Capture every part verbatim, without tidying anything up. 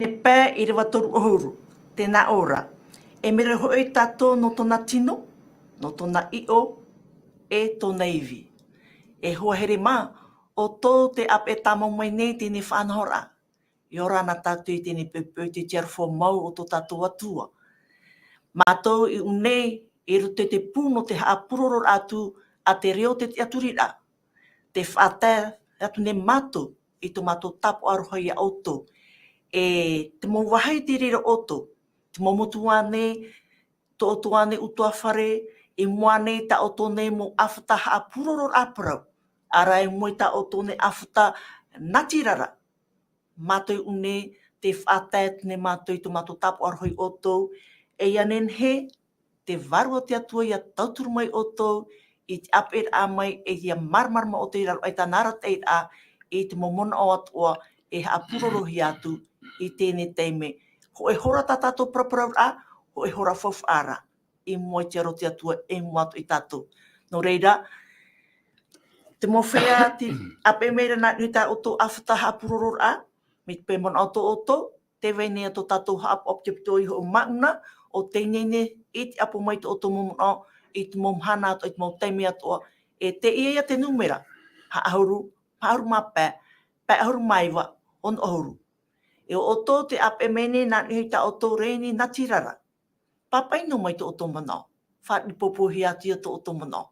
Te pae ʻīrava toru ʻahuru, tē nā ʻō ra, e mea rave hoʻi tātou nō tōna tino, nō tōna ʻiʻo, e tōna ivi. E hoa here mā, ʻo tō te ʻāpeʻe tāmau mai nei teie faʻanahoraʻa. ʻIa ora na tātou i teie poʻipoʻi i te aroha mau o tō tātou Atua. Mātou i ʻō nei, i roto i te pū nō te haʻapurororaʻa atu a te reo o te tiʻaturiraʻa. Tē faʻatae atu nei mātou i tō mātou tāpaʻo aroha ia ʻoutou. E te mau vāhi i te reira ʻoutou, te mau motu ānei, tō ʻoutou ānei ʻutuāfare, i mua nei tā ʻoutou nei mau ʻāfata haʻapurororaʻa parau. ʻAore i mua i tā ʻoutou nei ʻāfata natirara. Mātou i ʻō nei, tē faʻatae atu nei mātou i tō mātou tāpaʻo aroha ia ʻoutou, e ʻia nehenehe te Vārua o te Atua ʻia tauturu mai ia ʻoutou i te ʻāpeʻeraʻa mai, e ʻia māramarama ʻoutou i raro aʻe i tāna arataʻiraʻa, i te mau manaʻo atoʻa e haʻapurorohia atu i teie taime. Hōʻē hora tā tātou paraparauraʻa, hōʻē hora faufaʻa ra, i mua i te aro o te Atua, i mua atoʻa ia tātou. Nō reira, te mau feiā, tē ʻāpeʻe mai ra nā niʻa i tā ʻoutou ʻāfata haʻapurororaʻa, mai te peu manaʻo atoʻa ʻoutou, tē vai nei ā tō tātou haʻapaʻo ʻāpiti i hoʻi māʻona, ʻo tei ineine i te ʻapo mai i tō ʻoutou mau manaʻo, i te mau mahana atoʻa, i te mau taime atoʻa, e teie ia te nūmera, hā ʻahuru, hā ʻahuru mā pae, pae ʻahuru mā iva, ono ʻahuru. E ʻo ʻoutou tē ʻāpeʻe mai nei nā niʻa i tā ʻoutou rēni natirara. Pāpaʻi noa mai tō ʻoutou manaʻo. Faʻaʻāpīpīhia atu ia tō ʻoutou manaʻo.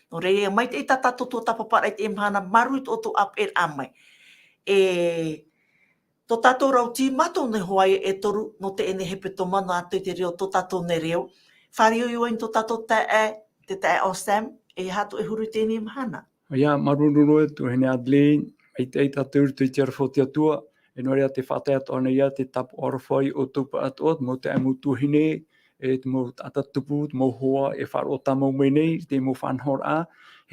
Nō reira, maitaʻi tā tātou tuatāpaparaʻa i teie mahana, māuruuru i tō ʻoutou ʻāpeʻeraʻa mai. E tō tātou rauti, mātou nei hoʻi e toru nō teie nei hepetoma nā ʻoutou i te reo, tō tātou nei reo. Fāriʻi ʻoe i tō tātou taeaʻe, te taeaʻe Sam, e aha atu e huru i teie mahana. ʻOia, māuruuru e tuahine Adeline, maitaʻi tātou i roto i te aroha o te Atua, e nō reira tē faʻatae atoʻa nei ā te tāpaʻo aroha ia ʻoutou pāʻatoʻa, te mau taeaʻe, mau tuahine, e te mau taʻata tupu, te mau hoa, e faʻaroʻo tāmau mai nei, te mau faʻanahoraʻa,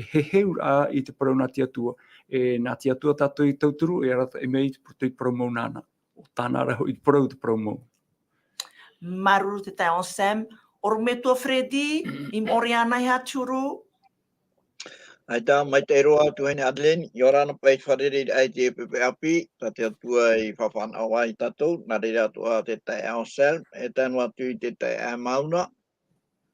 he heheuraʻa i te parau nā te Atua. E nā te Atua tātou i tauturu, e arataʻi mai i te, i te parau mau nāna. ʻO tāna rā hoʻi te parau, te parau mau. Māuruuru te taeaʻe Sam, ʻorometua Freddy, i moʻorea ana e aha atu ra. ʻAita, maitaʻi roa tuahine Adeline, ʻia ora na paʻi i te fārereiraʻa i teie poʻipoʻi ʻāpī, tā te Atua i faʻanaho ia tātou, nā reira atoʻa te taeaʻe Sam, e tae noa atu i te taeaʻe Mauna,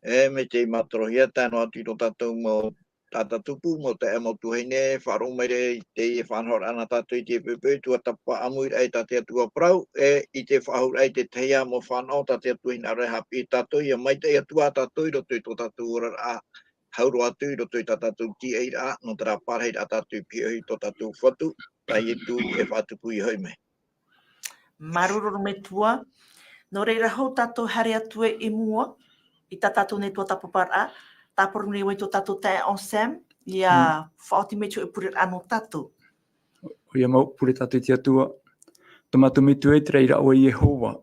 e mai te mātorohia, tae noa atu i tō tātou mau taʻata tupu, mau taeaʻe, mau tuahine, faʻaroʻo mai ra i teie faʻanahoraʻa nā tātou i teie poʻipoʻi, tuatāpapa ʻāmuiraʻa i tā te Atua parau, e i te faʻahouraʻa i te tahi ā mau fānaʻo tā te Atua hinaʻaro e haʻapiʻi ia tātou, ʻia maitaʻi atu ā tātou i roto i tō tātou oraraʻa, hau roa atu i roto i tā tātou tīaʻiraʻa, nō terā parahiraʻa tātou i pihaʻi i tō tātou Fatu, tā Ietu e faʻatupu ia hoʻi mai. Māuruuru ʻorometua. Nō reira, hou tātou haere atu i mua, i tā tātou nei tuatāpaparaʻa, tāparu nei vau i tō tātou taeaʻe Sam, ʻia Mm. faʻaoti mai te hōʻē pureraʻa nō tātou. ʻOia mau, pure tātou i te Atua. Tō mātou Metua e, terā ïa ʻoe Iehova.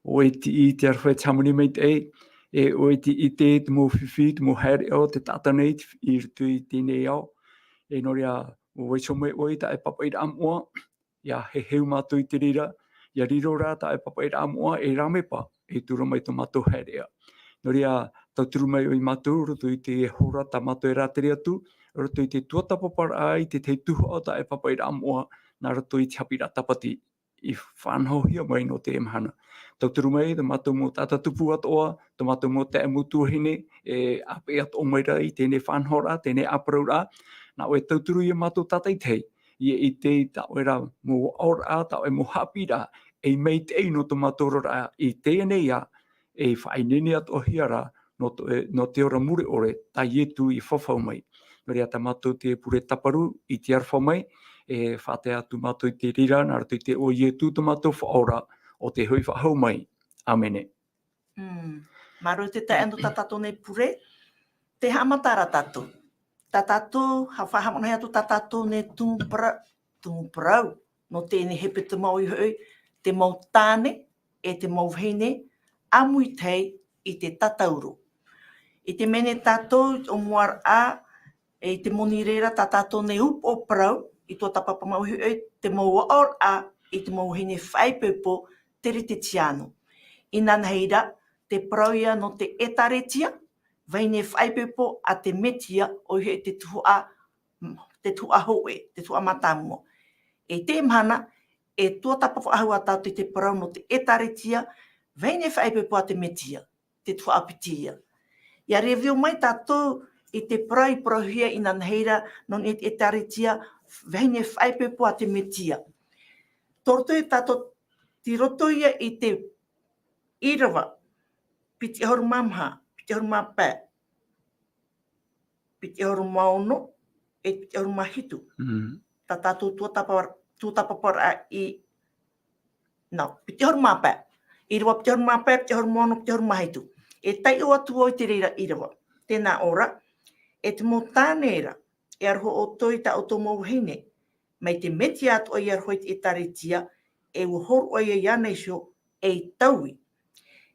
ʻOe e tiʻi i te aroha e te hāmani maitaʻi, e ʻoe e tiʻi i te, te mau fifi, te mau haereʻa o te taʻata nei, i roto i teie nei ao. E nō reira, ʻua vaiiho mai ʻoe i tā ʻoe pāpaʻiraʻa moʻa, ʻia heheu mātou i te reira, ʻia riro rā tā ʻoe pāpaʻiraʻa moʻa e rāmepa, e tura mai tō mātou haereʻa. Nō reira, tauturu mai ʻoe ia mātou, roto i te hora tā mātou e rātere atu, roto i te tuatāpaparaʻa i te tahi tuhaʻa o tā ʻoe pāpaʻiraʻa moʻa, nā roto i te haʻapiʻiraʻa tāpati, i faʻanahohia mai nō teie mahana. Tauturu mai, tō mātou mau taʻata tupu atoʻa, tō mātou mau taeaʻe, mau tuahine, e ʻāpeʻe atoʻa mai ra i teie faʻanahoraʻa, teie ʻāparauraʻa, nā ʻoe e tauturu ia mātou tātaʻitahi, ʻia ʻite i tā ʻoe ra mau aʻoraʻa, tā ʻoe mau haʻapiʻiraʻa, e maitaʻi nō tō mātou oraraʻa, i teie nei ā, e faʻaineine atoʻahia ra, nō te, nō te ora mure ʻore, tā Ietu i fafau mai. Nō reira tā mātou te pure tāparu, i te aroha mai, e faʻatae atu mātou i te reira, nā roto i te iʻoa o Ietu tō mātou Faʻaora, ʻo tē hoʻi faʻahou mai. ʻĀmene. Mm. Māuruuru te taeaʻe nō tā tātou nei pure, tē haʻamata ra tātou. Tā tātou, haʻa-, haʻamanaʻo atu tā tātou nei tumu parau, tumu parau, nō teie hepetoma ʻoia hoʻi, te mau tāne, e te mau vahine, ʻāmui tahi i te tatauro. I te mea nei tātou, ʻōmuaraʻa, e i te moni reira tā tātou nei upoʻo parau, i tuatāpapa mai ʻoia hoʻi, te mau aʻoraʻa, i te mau vahine faʻaipoipo, Kerisetiano. Inanahi ra, te parau ïa nō te ʻĒtārētia, vahine faʻaipoipo a te Mesia, ʻoia hoʻi te tuhaʻa, te tuhaʻa hōʻē, te tuhaʻa mātāmua. E teie mahana, e tuatāpapa faʻahou ā tātou i te parau nō te ʻĒtārētia, vahine faʻaipoipo a te Mesia, te tuhaʻa piti ia. ʻIa review mai tātou i te parau i parauhia inanahi ra, nō niʻa i te ʻĒtārētia, vahine faʻaipoipo a te Mesia. Tō roto ia tātou, tei roto ia i te ʻīrava, piti ʻahuru mā maha, piti ʻahuru mā pae, piti ʻahuru mā ono, e piti ʻahuru mā hitu. Mm. Tā tātou tuatāpa-, tuatāpaparaʻa i, nā, piti ʻahuru mā pae. ʻĪrava piti ʻahuru mā pae, piti ʻahuru mā ono, piti ʻahuru mā hitu. E taiʻo atu vau i te reira ʻīrava. Tē nā ʻō ra, e te mau tāne ra, e aroha ʻoutou i tā ʻoutou mau vahine, mai te Mesia atoʻa ʻia aroha i te ʻĒtārētia, e ʻua hōroʻa ia iāna iho ei taui.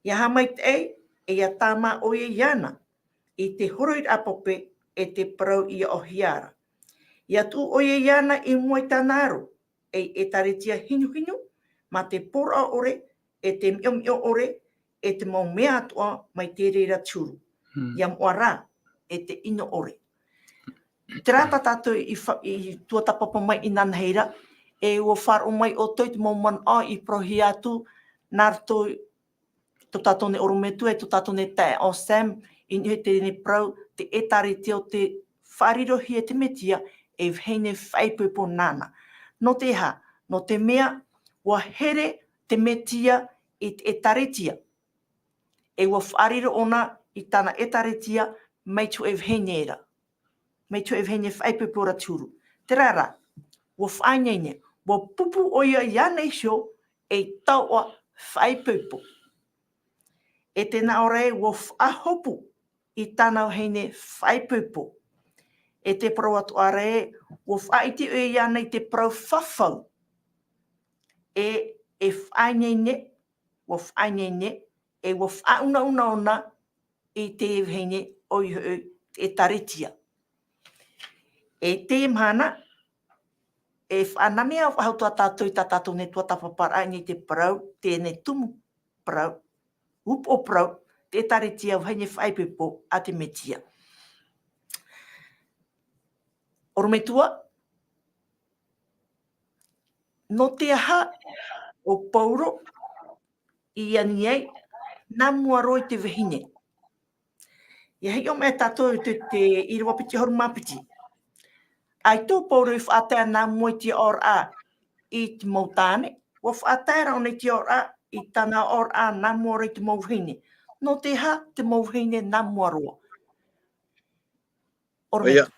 ʻIa haʻamaitaʻi, e ʻia tāmā ʻoia iāna, i te horoʻaraʻa pape, e te parau ʻia ʻohie ra. ʻIa tuʻu ʻoia iāna i mua i tāna aro, ei ʻĒtārētia hinuhinu, mā te poroʻa ʻore, e te miʻomiʻo ʻore, e te mau mea atoʻa mai te reira te huru. Hmm. ʻIa moʻa rā, e te ʻino ʻore. Terā tā tātou i fa-, i tuatāpapa mai inanahi ra, e ʻua faʻaroʻo mai ʻoutou i te mau manaʻo i parauhia atu, nā roto i tō tātou nei ʻorometua, e tō tātou nei taeaʻe Sam, i niʻa i teie nei parau, te ʻĒtārētia ʻo tē faʻarirohia e te Mesia, e vahine faʻaipoipo nāna. Nō te aha, nō te mea, ʻua here te Mesia i te ʻĒtārētia. E ʻua faʻariro ʻōna i tāna ʻĒtārētia mai te hōʻē vahine ra. Mai te hōʻē vahine faʻaipoipo ra te huru. Terā rā, ʻua faʻaineine, ʻua pupu ʻoia iāna iho ei taoʻa faʻaipoipo. E tē nā ʻō ra ē, ʻua faʻahopu i tāna vahine faʻaipoipo. E te parau atoʻa ra ē, ʻua faʻaʻite ʻoia iāna i te parau fafau. E, e faʻaineine, ʻua faʻaineine, e ʻua faʻaunauna ʻōna i te vahine ʻoia hoʻi te ʻĒtārētia. E teie mahana, e faʻananea faʻahou atu ā tātou i tā tātou nei tuatāpaparaʻa i niʻa i te parau, teie nei tumu parau, upoʻo parau, te ʻĒtārētia vahine faʻaipoipo a te Mesia. ʻOrometua, nō te aha ʻo Paulo i ani ai, nā mua roa i te vahine. ʻIa hiʻo mai tātou i te, te ʻīrava piti ʻahuru mā piti. ʻAita ʻo Paulo i faʻatae nā mua i te aʻoraʻa i te mau tāne, ʻua faʻatae rā ʻōna i te aʻoraʻa i tāna aʻoraʻa nā mua roa i te mau vahine. Nō te aha te mau vahine nā mua roa? ʻOrometua.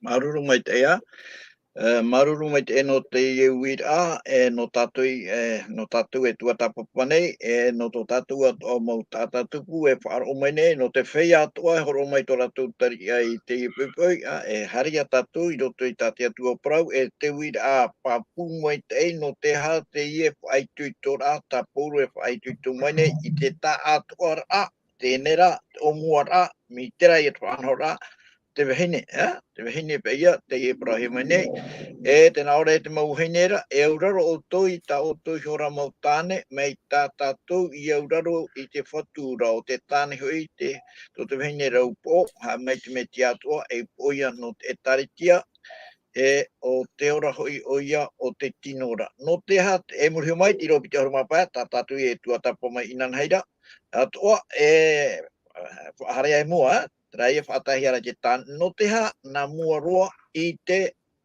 Māuruuru maitaʻi ā. E, māuruuru maitaʻi nō teie uiraʻa, e, nō tātou i, e, nō tātou e tuatāpapa nei, e, nō tō tātou atoʻa mau taʻata tupu e faʻaroʻo mai nei, nō te feiā atoʻa e hōroʻa mai tō rātou tariʻa i teie poʻipoʻi, ā, e haere ā tātou i roto i tā te Atua parau, e te uiraʻa pāpū maitaʻi, nō te aha teie faʻaitoitoraʻa, tā Paulo e faʻaitoito mai nei, i te taʻatoʻaraʻa, teie rā, te ʻōmuaraʻa, mai terā ia te faʻanahoraʻa, te vahine, ā, te vahine paʻi ia, teie e parauhia mai nei, e tē nā ʻō ra ē te mau vahine ra, e auraro ʻoutou i tā ʻoutou iho ra mau tāne, mai tā tātou i auraro i te Fatu ra, ʻo te tāne hoʻi te, tō te vahine ra upoʻo, haʻamau i te Mesia atoʻa, e upoʻo ia nō te ʻĒtārētia, e ʻo te ora hoʻi ʻoia ʻo te tino ra. Nō te aha, e murihia mai, te ʻīrava piti ʻahuru mā pae, tā tātou e tuatāpapa mai inanahi ra, atoʻa, e, e, haere i mua, ā, terā ia faʻataehia ra te tāne, nō te aha, nā mua roa i te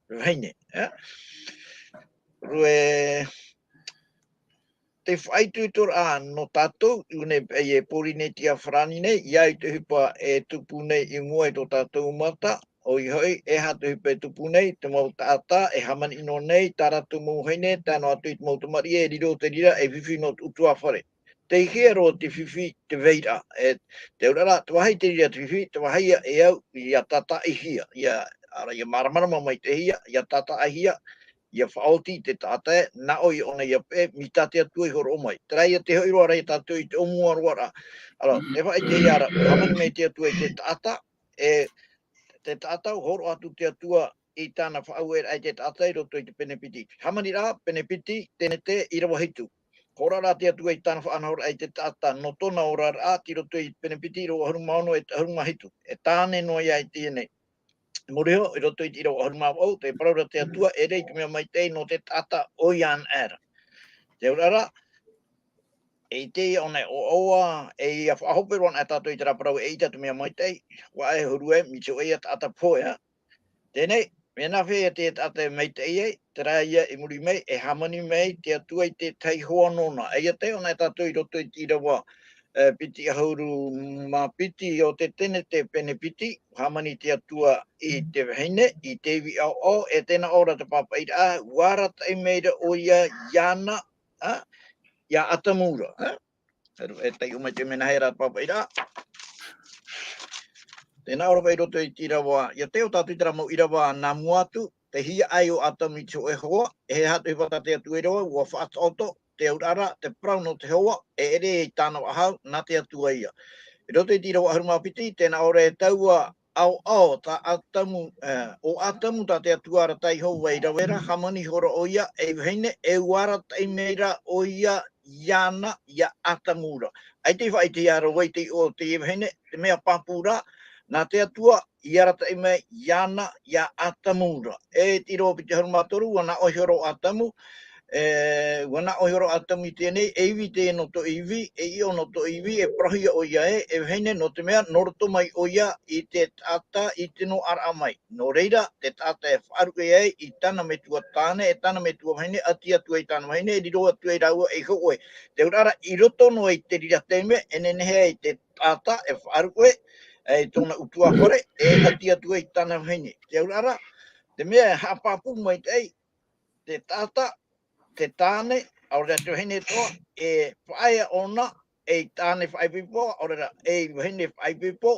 vahine, ā. Rue, te faʻaitoitoraʻa nō tātou, i ʻō nei paʻi e Pōrīnetia farāni nei, ʻia au i te ʻohipa e tupu nei i mua i tō tātou mata, ʻoia hoʻi, e aha te ʻohipa e tupu nei, te mau taʻata, e hāmani noa nei, tā rātou mau vahine, tae noa atu i te mau tamariʻi, e riro te reira, e fifi nō te ʻutuāfare. Tei hea roa te fifi, te vairaʻa, e, te auraʻa, te vāhi te reira te fifi, te vāhi ia e au, ʻia tātaʻihia, ʻia, ʻaore, ʻia māramarama maitaʻihia, ʻia tātaʻihia, ʻia faʻaoti te taʻata ē, nā ʻō ia ʻōna ʻia peʻe, mai tā te Atua i hōroʻa mai. Terā ia te hoʻi roa ra ia tātou i te ʻōmuaraʻa. Alors, te faʻaʻitehia ra, hāmani mai te Atua i te taʻata, e, te taʻata, hōroʻa atu te Atua i tāna faʻaueraʻa i te taʻata i roto i te pene piti. Hāmani ra, pene piti, Tenete, ʻīrava hitu. Hōroʻa rā te Atua i tāna faʻanahoraʻa i te taʻata, nō tōna oraraʻa, tei roto i pene piti, ʻīrava ʻahuru mā ono e te ʻahuru mā hitu. E tāne noa ia i teie nei. Muri iho, i roto i te ʻīrava ʻahuru mā vaʻu, tē parau ra te Atua, e ʻere i te mea maitaʻi nō te taʻata ʻoia anaʻe ra. Te auraʻa ra, e ʻite ʻia ʻōna e ʻoaʻoa, e ʻia faʻahope roa anaʻe tātou i terā parau, eʻita te mea maitaʻi, faʻaea e huru ē, mai te hōʻē ïa taʻata pohe, ā. Teie nei, mea nāfea ïa te taʻata e maitaʻi ai, terā ïa i muri mai, e hāmani mai te Atua i te tahi hoa nōna. E ʻia tae anaʻe tātou i roto i te ʻīrava, e, piti ʻahuru mā piti o te Tenete pene piti, hāmani te Atua i te vahine, i te ivi ʻaoʻao, e tē nā ʻō ra te pāpaʻiraʻa, ʻua arataʻi mai ra ʻoia iāna, ā, iā Atamu ra, ā? E taiʻo mai te mea nāhea ra te pāpaʻiraʻa. Tē nā ʻō ra paʻi i roto i te ʻīrava, ʻia tae tātou i terā mau ʻīrava nā mua atu, te hiaʻai o Atamu i te hōʻē hoa, e hē atu iho tā te Atua i ʻīrava, ʻua faʻataʻoto, te auraʻa ra, te parau nō te hoa, e ʻere i tāna faʻahou, nā te Atua ïa. I roto i te ʻīrava ʻahuru mā piti, tē nā ʻō ra e taua ʻaoʻao tā Atamu, e, ʻo Atamu tā te Atua arataʻi iho ʻua rave ra, hāmani ihora ʻoia ei vahine, e ʻua arataʻi mai ra ʻoia iāna, iā Atamu ra. ʻAita i faʻaʻitehia roa i te iʻoa o teie vahine, te mea pāpū ra, nā te Atua i arataʻi mai iāna, iā Atamu ra. E te ʻīrava piti ʻahuru mā toru, ʻua nā ʻō ihora ʻo Atamu, e, ʻua nā ʻō ihora ʻo Atamu i teie nei, e ivi teie nō tō ivi, e ʻiʻo nō tō ivi, e parauhia ʻoia ē, e vahine, nō te mea, nō roto mai ʻoia i te taʻata, i te noʻaraʻa mai. Nō reira, te taʻata e faʻaruʻe ai i tāna metua tāne, e tāna metua vahine, ʻati atu ai tāna vahine, e riro atu ai rāua ei hōʻē. Te auraʻa ra, i roto noa i te reira taime, e nehenehe ai te taʻata e faʻaruʻe, e, i tōna ʻutuāfare, e ʻati atu ai tāna vahine. Te auraʻa ra, te mea e haʻapāpū maitaʻi, te taʻata, te tāne, ʻaore rā te vahine atoʻa, e faʻaea ʻōna, ei tāne faʻaipoipo, ʻaore rā, ei vahine faʻaipoipo,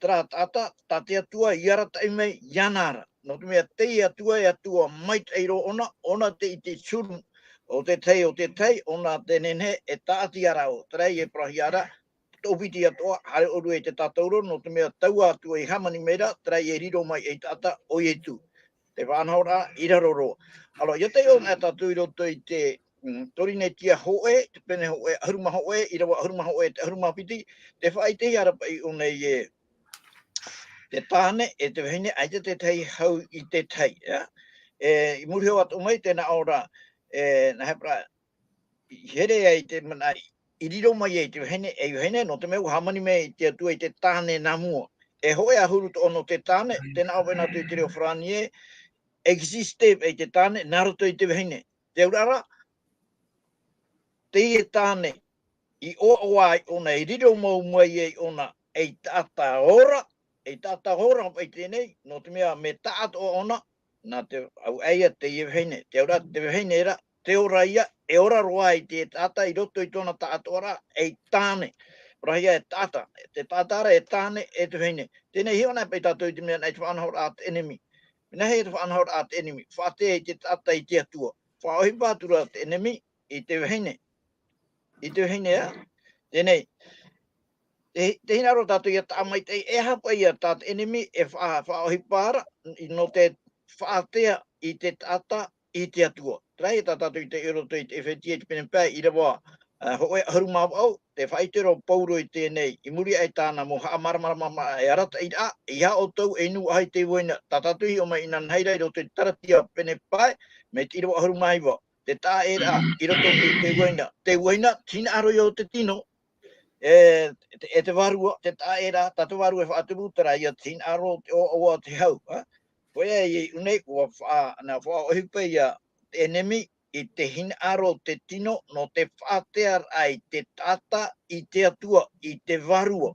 terā taʻata, tā te Atua i arataʻi mai iāna ra. Nō te mea teie Atua, e Atua maitaʻi roa ʻōna, ʻōna tei ʻite i te huru o te tahi, o te tahi, ʻōna tē nehenehe e tāʻati ia rāua. Terā ia e parauhia ra, toʻopiti atoʻa, haere ʻōrua i te tātauro, nō te mea taua Atua i hāmani mai ra, terā ia e riro mai ei taʻata ʻo Ietu. Te faʻanahoraʻa i raro roa. Alors, ʻia tae anaʻe tātou i roto i te, mm, Korinetia hōʻē, te pene hōʻē, ʻahuru mā hōʻē, ʻīrava ʻahuru mā hōʻē, te ʻahuru mā piti, tē faʻaʻitehia ra paʻi ʻōna e te tāne, e te vahine, ʻaita te tahi hau i te tahi, ā? E, i muri iho atoʻa mai, tē nā ʻō ra, e, nā hea parau, i here ai te manaʻo, i riro mai ai te vahine, ei vahine, nō te mea ʻua hāmani mai te Atua i te tāne nā mua. E hōʻē ʻahuru atoʻa nō te tāne, tē nā ʻō paʻi nā te reo farāni ē, existe paʻi te tāne, nā roto i te vahine. Te auraʻa ra, teie tāne, i ʻoaʻoa ai ʻōna, i riro mau mai ai ʻōna, ei taʻata ora, ei taʻata ora paʻi teie nei, nō te mea mea taʻatoʻa ʻōna, nā te, ʻua ʻai ia teie vahine, te auraʻa te vahine ra, tē ora ïa, e ora roa ai te taʻata i roto i tōna taʻatoʻaraʻa, ei tāne. Parauhia e taʻata, te taʻata ra e tāne, e te vahine. Teie nei hiʻo anaʻe paʻi tātou i te mea nā te faʻanahoraʻa a te ʻenemi. Nāhea te faʻanahoraʻa a te ʻenemi, faʻatea i te taʻata i te Atua. Faʻaʻohipa atu ra te ʻenemi i te vahine. I te vahine, ā? Teie nei, te, te hinaʻaro tātou ʻia taʻa maitaʻi, e aha paʻi ia tā te ʻenemi e faʻa-, faʻaʻohipa ra, i, nō te faʻatea i te taʻata i te Atua. Terā ia tā tātou i taiʻo i roto i te ʻEfetia i te pene pae, ʻīrava, ā, hōʻē ʻahuru mā vaʻu, tē faʻaʻite ra ʻo Pauro i teie nei, i muri aʻe i tāna mau haʻamāramaramaraʻa e arataʻiraʻa, ʻeiaha ʻoutou e inu faʻahou i te uaina, tā tātou i hiʻo mai inanahi ra i roto i te Kalatia pene pae, mai te ʻīrava ʻahuru mā iva. Te taʻaʻēraʻa i roto i te uaina. Te uaina, te hinaʻaro ïa o te tino. E, e te vārua, te taʻaʻēraʻa, tā te vārua e faʻatupu, terā ïa te hinaʻaro, te ʻoaʻoa, te hau, ā? Hōʻē ïa i ʻō nei, ʻua faʻa-, nā faʻaʻohipa ïa te ʻenemi i te hinaʻaro o te tino, nō te faʻatearaʻa i te taʻata, i te Atua, i te vārua.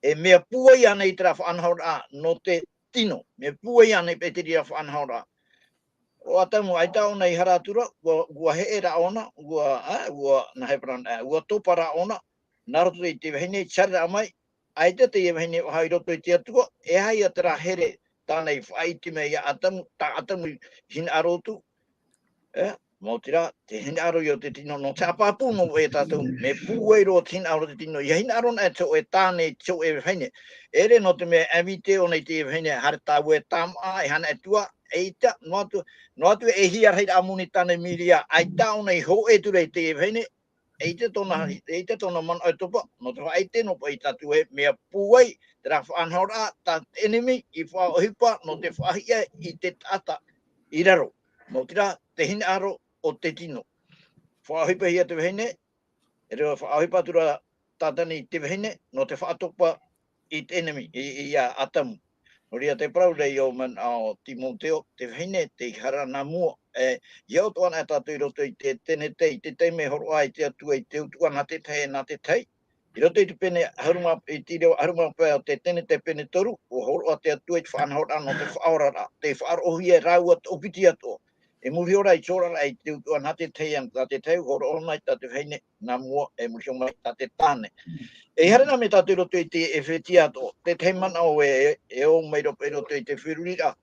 E mea pūai ānei terā faʻanahoraʻa nō te tino, mea pūai ānei paʻi te reira faʻanahoraʻa. ʻO Atamu, ʻaita ʻōna i hara atu ra, ʻua, ʻua heʻe rā ʻōna, ʻua, ā, ʻua, nā hea parau, ā, ʻua topa rā ʻōna, nā roto i te vahine, i te haereraʻa mai, ʻaita teie vahine faʻahou i roto i te Atua, e aha ïa terā here tāna i faʻaʻite mai iā Atamu, tā Atamu i hinaʻaro atu, e, maoti rā, te hinaʻaro ïa o te tino, nō te haʻapāpū noa e tātou, mea pūai roa te hinaʻaro o te tino, ʻia hinaʻaro anaʻe te hōʻē tāne i te hōʻē vahine. ʻEʻere nō te mea e invité ʻōna i te vahine, haere tāua e tāmā, e haere atu ā, eʻita, noa atu, noa atu e hia rahi rā moni tāne Miria, ʻaita ʻōna i hōʻē atu ra i te vahine, e ʻite tōna, e ʻite tōna manaʻo e topa, nō te faʻaʻite noa paʻi tātou e mea pūai, terā faʻanahoraʻa tā te ʻenemi i faʻaʻohipa nō te faʻahiʻa i te taʻata i raro. Maoti rā, te hinaʻaro o te tino. Faʻaʻohipahia te vahine, e reo faʻaʻohipa atu ra Tātana i te vahine, nō te faʻatopa i te ʻenemi, i, i a Atamu. Nō reira te parau ra i ʻō manaʻo Timoteo, te vahine, tei hara nā mua, e, ʻia ʻoto anaʻe tātou i roto i te Tenete, i te taime e hōroʻa ai te Atua i te utuʻa nā te tahi, nā te tahi. I roto i te pene ʻahuru mā, i te ʻīrava ʻahuru mā pae o te Tenete pene toru, ʻua hōroʻa te Atua i te faʻanahoraʻa nō te faʻaoraraʻa, tei faʻaroʻohia e rāua toʻopiti atoʻa. E muri iho ra i te oraraʻa i te utuʻa nā te tahi, nā te tahi, hōroʻa anaʻe tā te vahine nā mua, e muri iho mai tā te tāne. E haere nā mai tātou i roto i te Efetia atoʻa, te tahi manaʻo e, e ʻō mai ra paʻi i roto i te feruriraʻa.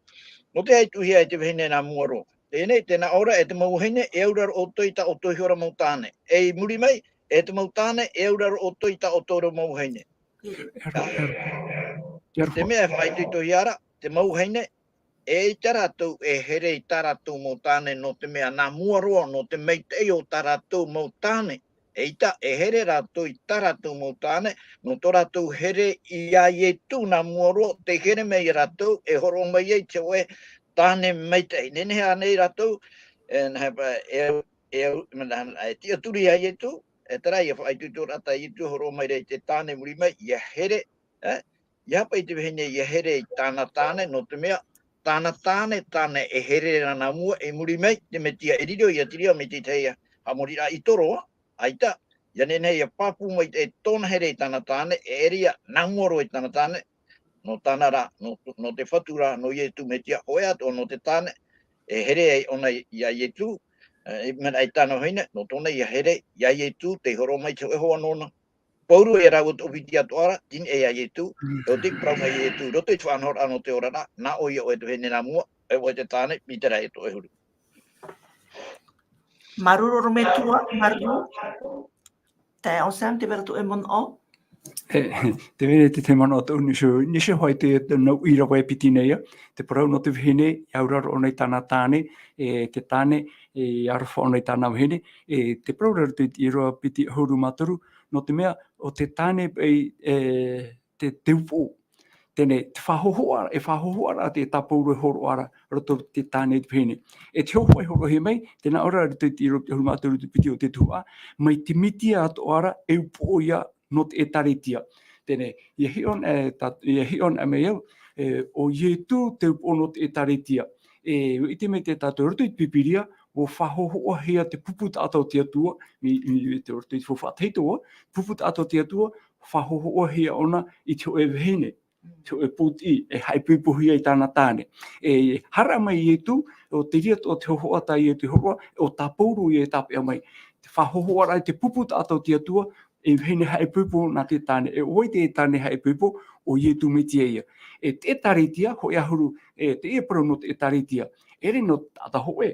Nō te haʻapiʻihia e te vahine nā mua roa. Teie nei, tē nā ʻō ra, e te mau vahine, e auraro ʻoutou i tā ʻoutou iho ra mau tāne. E i muri mai, e te mau tāne, e auraro ʻoutou i tā ʻoutou ra mau vahine. Te mea e faʻaitoitohia ra, te mau vahine, eʻita rātou e here i tā rātou mau tāne, nō te mea nā mua roa, nō te maitaʻi o tā rātou mau tāne. ʻEita, e here rātou i tā rātou mau tāne, nō tō rātou here iā Ietu nā mua roa, tē here mai ia rātou, e hōroʻa mai ai te hōʻē tāne maitaʻi. Nehenehe ānei rātou, e, nā, e, e, e, e tiʻaturi iā Ietu, e terā, ʻia faʻaitoito ra tā Ietu, hōroʻa mai ra i te tāne i muri mai, ʻia here, e, ʻia paʻi te vahine ʻia here i tāna tāne, nō te mea, tāna tāne, tāna e here ra nā mua, e muri mai, te Metia e riro, ʻia tīrā mai te tahi haʻamoriraʻa i tō roa, ʻaita, ʻia nehenehe ʻia pāpū mai e tōna here i tāna tāne, e ʻere ia nā mua roa i tāna tāne, nō tāna rā, nō, nō te Fatu rā, nō Ietu Metia, hōʻē atoʻa nō te tāne, e here ai ʻōna iā Ietu, e, mea i tāna vahine, nō tōna ʻia here, iā Ietu, tei hōroʻa mai te hōʻē hoa nōna. Pauroa ia rāua toʻopiti atoʻa ra, tini e iā Ietu, e ʻo te parau mai iā Ietu, roto i te faʻanahoraʻa nō te oraraʻa, nā ʻoe ia ʻoe te vahine nā mua, e ʻoe te tāne, mai terā e tō ʻoe huru. Māuruuru ʻorometua, māuruuru. Taeaʻe Sam, tē vai ra tō ʻoe manaʻo? E, tē vai ra te, te manaʻo tōʻu, nō te, nō te hoʻi te, te nau ʻīrava e piti nei ā. Te parau nō te vahine, e auraro ʻōna i tāna tāne, e, te tāne, e, aroha ʻōna i tāna vahine, e, te parau ra i roto i te ʻīrava piti ʻahuru mā toru, nō te mea, ʻo te tāne, e, e, te, te upoʻo. Teie, te faʻahōhoʻa, e faʻahōhoʻa ra te, tā Pauro e hōroʻa ra, roto i te tāne i te vahine. E te hōhoʻa e hōroʻahia mai, tē nā ʻō ra i roto i te ʻīrava ʻahuru mā toru te piti o te tuhaʻa, mai te Metia atoʻa ra, e upoʻo ia nō te ʻĒtārētia. Teie, ʻia hiʻo, e, tā, ʻia hiʻo mai au, e, ʻo Ietu te upoʻo nō te ʻĒtārētia. E, ʻite mai te tātou roto i te Pīpīria, ʻua faʻahōhoʻahia te pupu taʻata o te Atua, i, i, i te roto i te faufaʻa tahito, pupu taʻata o te Atua, faʻahōhoʻahia ʻōna i te hōʻē vahine, te hōʻē pōtiʻi, e haʻaipoipohia i tāna tāne. E hara mai Ietu, ʻo te reira atoʻa te hōhoʻa tā Ietu e hōroʻa, ʻo tā Pauro ia e tāpeʻa mai. Te faʻahōhoʻa ra i te pupu taʻata o te Atua, e vahine haʻaipoipo nā te tāne. E ʻo vai te tāne haʻaipoipo, ʻo Ietu Metia ia. E te ʻĒtārētia, hōʻē ʻahuru, e teie parau nō te ʻĒtārētia. ʻEʻere nō te taʻata hōʻē.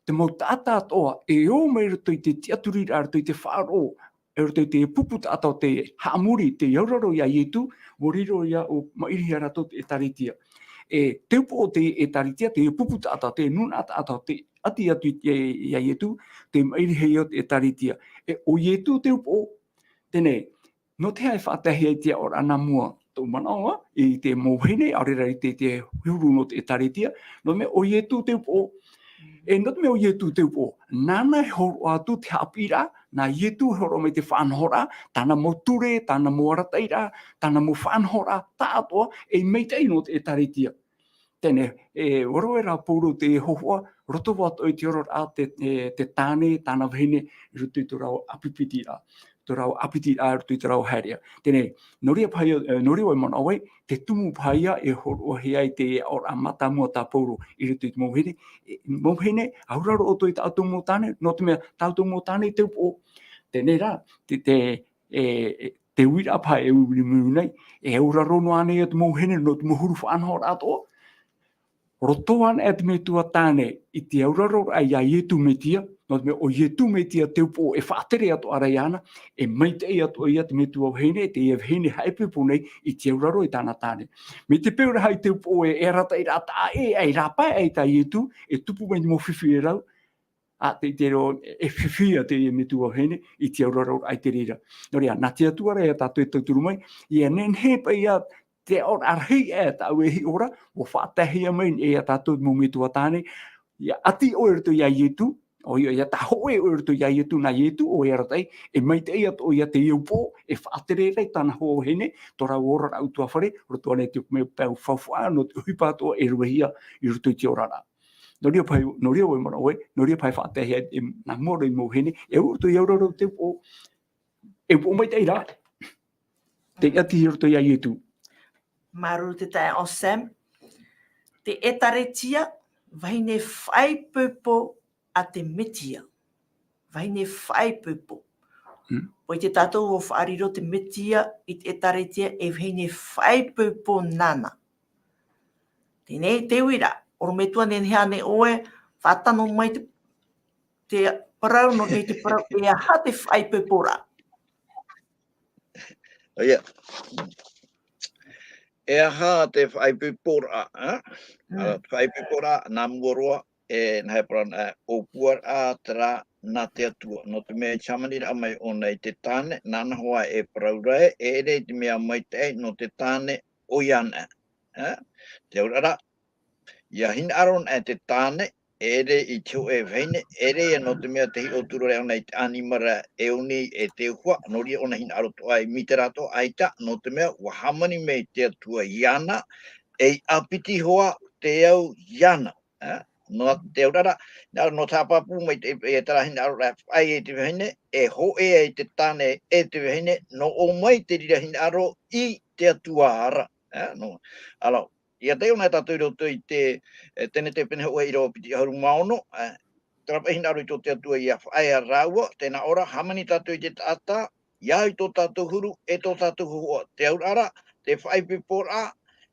Te mau taʻata atoʻa, e ō mai roto i te tiʻaturiraʻa, roto i te faʻaroʻo, e roto i te pupu taʻata o tē haʻamori, tē auraro iā Ietu, ʻua riro ia ʻo maʻirihia rātou te ʻĒtārētia. E te upoʻo o te ʻĒtārētia, te pupu taʻata, te nūnaʻa taʻata o tē ʻati atu i, i, iā Ietu, tē maʻirihia ia te ʻĒtārētia. E ʻo Ietu te upoʻo, teie, nō te aha e faʻataehia ai te aʻoraʻa nā mua, tōʻu manaʻo, ā, i te mau vahine, ʻaore rā i te, te huru nō te ʻĒtārētia, nō te mea ʻo Ietu te upoʻo. E nō te mea ʻo Ietu te upoʻo, nāna e hōroʻa atu te haʻapiʻiraʻa, nā Ietu e hōroʻa mai te faʻanahoraʻa, tāna mau ture, tāna mau arataʻiraʻa, tāna mau faʻanahoraʻa, tāʻatoʻa, e maitaʻi nō te ʻĒtārētia. Teie, e, ʻua rave rā Pauro te hōhoʻa, roto atoʻa i te oraraʻa, te, e, te tāne, tāna vahine, i roto i tō rāua ʻāpitiraʻa. Tō rāua ʻāpitiraʻa, i roto i tō rāua haereʻa. Teie, nō reira paʻi, e, nō reira e manaʻo ai, te tumu paʻi ïa e hōroʻahia ai te aʻoraʻa mātāmua tā Pauro i roto i te mau vahine, e, mau vahine, auraro ʻoutou i tā ʻoutou mau tāne, nō te mea tā ʻoutou mau tāne te upoʻo. Teie rā, te, te, e, e, te uiraʻa paʻi e ui, ui, ui nei, e auraro noa ānei te mau vahine nō te mau huru faʻanahoraʻa atoʻa. Roto anaʻe te Metua tāne i te auraroraʻa iā Ietu Metia, nō te mea ʻo Ietu Metia te upoʻo e faʻatere atoʻa ra iāna, e maitaʻi atoʻa ia te Metua vahine, teie vahine haʻaipoipo nei i te auraro i tāna tāne. Mai te peu ra hoʻi te upoʻo e, e arataʻiraʻa taʻa ʻē, e rāpae ai tā Ietu, e tupu mai te mau fifi e rau, a te, te reo, e fifi a te metua vahine, i te auraro ai te reira. Nō reira, nā te Atua rā ia tātou e tauturu mai, ia nehenehe paʻi ia te aʻoraʻa rahi e tāʻu e hiʻo ra, ʻua faʻataehia mai e ia tātou mau metua tāne, ia ʻati ʻoe i roto ia Ietu, ʻoia, ia tā hōʻē ʻoe i roto ia Ietu, nā Ietu, ʻoe arataʻi, e maitaʻi atu ʻoia te upoʻo, e faʻatere ra i tāna hoa vahine, tō rāua oraraʻa ʻutuāfare, roto ānei i te mea pae faufaʻa, nō te ʻohipa atoʻa e ruahia i roto i te oraraʻa. Nō reira paʻi, nō reira ʻoe manaʻo ʻoe, nō reira paʻi faʻataehia e, nā mua roa i mau vahine, e au roto i auraro te upoʻo, e upoʻo maitaʻi ra, tei ʻati i roto ia Ietu. Māuruuru te taeaʻe Sam. Te ʻĒtārētia, vahine faʻaipoipo a te Metia. Vahine faʻaipoipo. Mm. ʻUa ʻite tātou ʻua faʻariro te Metia i te ʻĒtārētia e vahine faʻaipoipo nāna. Teie nei te uiraʻa, ʻorometua, nehenehe ānei ʻoe, faʻatano mai te, te parau, nō te, te parau, e aha te faʻaipoiporaʻa? ʻOia. E aha te faʻaipoiporaʻa, ā? Mm. Ā, te faʻaipoiporaʻa, nā mua roa, e, nā he parau, e, ʻōpuaraʻa terā nā te Atua. Nō te mea i te hāmaniraʻa mai ʻōna i te tāne, nāna hoʻi e parau ra ē, e ʻere i te mea maitaʻi nō te tāne ʻoia anaʻe. Ā? Te auraʻa ra, ʻia hinaʻaro anaʻe te tāne, e ʻere i te hōʻē vahine, e ʻere ia nō te mea tē hiʻo atu ra ʻōna i te ʻanimara e ʻoni e te ʻohipa, nō reira ʻōna hinaʻaro atoʻa i mītera atoʻa, ʻaita, nō te mea ʻua hāmani mai te Atua iāna, ei ʻāpiti hoʻi te au iāna. Ā, nō te auraʻa ra, nā, nō te haʻapāpū mai te, e terā hinaʻaroraʻa e faʻaea e te vahine, e hōʻē ai te tāne e te vahine, nō ʻō mai te reira hinaʻaro i te Atua ra. Ā, nō, alo, ʻia taiʻo anaʻe tātou i roto i te, e, Tenete pene hōʻē ʻīrava piti ʻahuru mā ono, ā, terā paʻi hinaʻaro i tō te Atua ʻia faʻaea rāua, tē nā ʻō ra, hāmani tātou i te taʻata, ʻia au i tō tātou huru, e tō tātou hōhoʻa. Te auraʻa ra, te faʻaipoiporaʻa,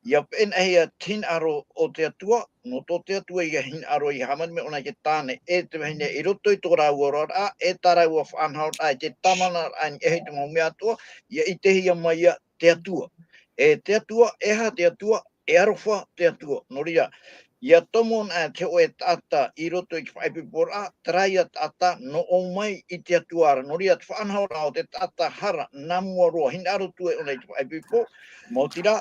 ʻia peʻenahia te hinaʻaro o te Atua, nō tō te Atua ïa hinaʻaro ʻia hāmani mai ʻōna i te tāne, e te vahine i roto i tō rāua oraraʻa, e tā rāua faʻanahoraʻa i te tāvana i niʻa i te mau mea atoʻa, ʻia ʻitehia mai ïa te Atua. E te Atua, e aha te Atua, e aroha te Atua. Nō reira, ʻia tomo anaʻe te hōʻē taʻata i roto i te faʻaipoiporaʻa, terā ïa taʻata nō ʻō mai i te Atua ra. Nō reira, te faʻanahoraʻa o te taʻata hara, nā mua roa, hinaʻaro atu ʻōna i te faʻaipoipo, maoti rā,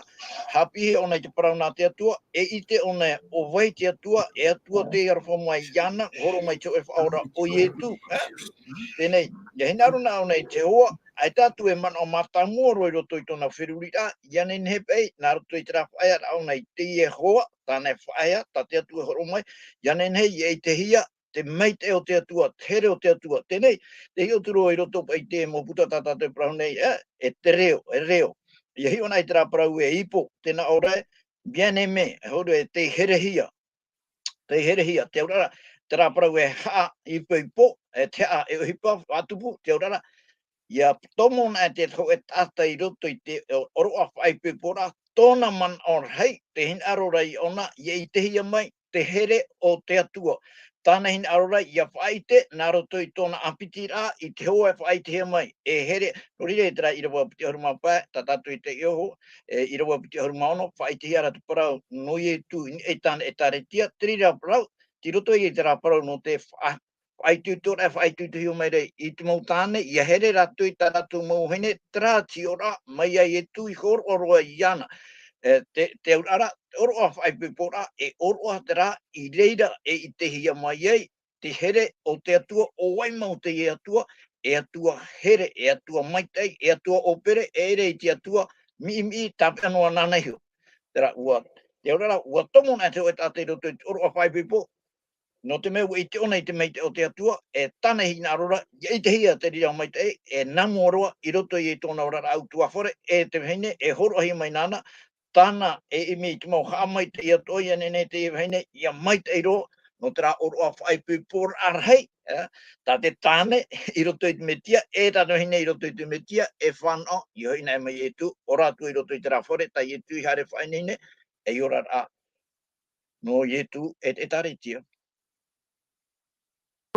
haʻapiʻihia ʻōna i te parau nā te Atua, e ʻite ʻōna ʻo vai te Atua, e Atua tei aroha mai iāna, hōroʻa mai te hōʻē Faʻaora ʻo Ietu, ā? Teie nei, ʻia hinaʻaro anaʻe ʻōna i te Iehova, ʻaita atu e manaʻo mātāmua roa i roto i tōna feruriraʻa, ʻia nehenehe paʻi, nā roto i terā faʻaearaʻa ʻōna i te Iehova, tāna e faʻaea, tā te Atua e hōroʻa mai, ʻia nehenehe ʻia ʻitehia te maitaʻi o te Atua, te here o te Atua. Teie nei, tē hiʻo atu ra i roto paʻi i te mau puta tā tātou e parau nei, ā, e te reo, e reo. ʻIa hiʻo anaʻe i terā parau e ipo, tē nā ʻō ra ē, bien-aimé, e hōroʻa ē, tei herehia. Tei herehia, te auraʻa ra, terā parau e haʻaipoipo, e te haʻa e ʻohipa, faʻatupu, te auraʻa ra, ʻia tomo anaʻe te hōʻē taʻata i roto i te ʻōroʻa faʻaipoiporaʻa, tōna manaʻo rahi, te hinaʻaro ra iāna, ʻia ʻitehia mai te here o te Atua. Tāna hinaʻaro ra, ʻia faʻaʻite, nā roto i tōna ʻāpitiraʻa, i te Iehova e faʻaʻitehia mai, e here, nō reira i terā ʻīrava piti ʻahuru mā pae, tā tātou i taiʻo, e, ʻīrava piti ʻahuru mā ono, faʻaʻitehia ra te parau nō Ietu i niʻa i tāna ʻĒtārētia, te reira parau, tei roto i terā parau nō te faʻa-, faʻaitoitoraʻa, faʻaitoitohia mai ra i te mau tāne, ʻia here rātou i tā rātou mau vahine, terā te hiʻoraʻa mai iā Ietu i hōroʻa roa iāna. E, te, te auraʻa ra, te ʻōroʻa faʻaipoiporaʻa, e ʻōroʻa terā i reira e ʻitehia mai ai, te here o te Atua, ʻo vai mau teie Atua, e Atua here, e Atua maitaʻi, e Atua ʻōpere, e ʻere i te Atua miʻimiʻi, tāpeʻa noa nāna iho. Terā, ʻua, te auraʻa ra, ʻua tomo anaʻe te hōʻē taʻata i roto i te ʻōroʻa faʻaipoipo, nō te mea ʻua ʻite ʻōna i te maitaʻi o te Atua, e tāna hinaʻaro ra, ʻia ʻitehia te reira maitaʻi, e nā mua roa, i roto i tōna oraraʻa ʻutuāfare, e te vahine, e hōroʻahia mai nāna, tāna e ʻimi i te mau haʻamaitaʻi atoʻa, ʻia nehenehe teie vahine, ʻia maitaʻi roa, nō terā ʻōroʻa faʻaipoiporaʻa rahi, e, tā te tāne i roto i te Metia, e tā te vahine i roto i te Metia, e fānaʻo, ʻia hoʻi anaʻe mai Ietu, ora atu i roto i terā fare, tā Ietu i haere faʻaineinei, ei oraraʻa nō Ietu e te ʻĒtārētia.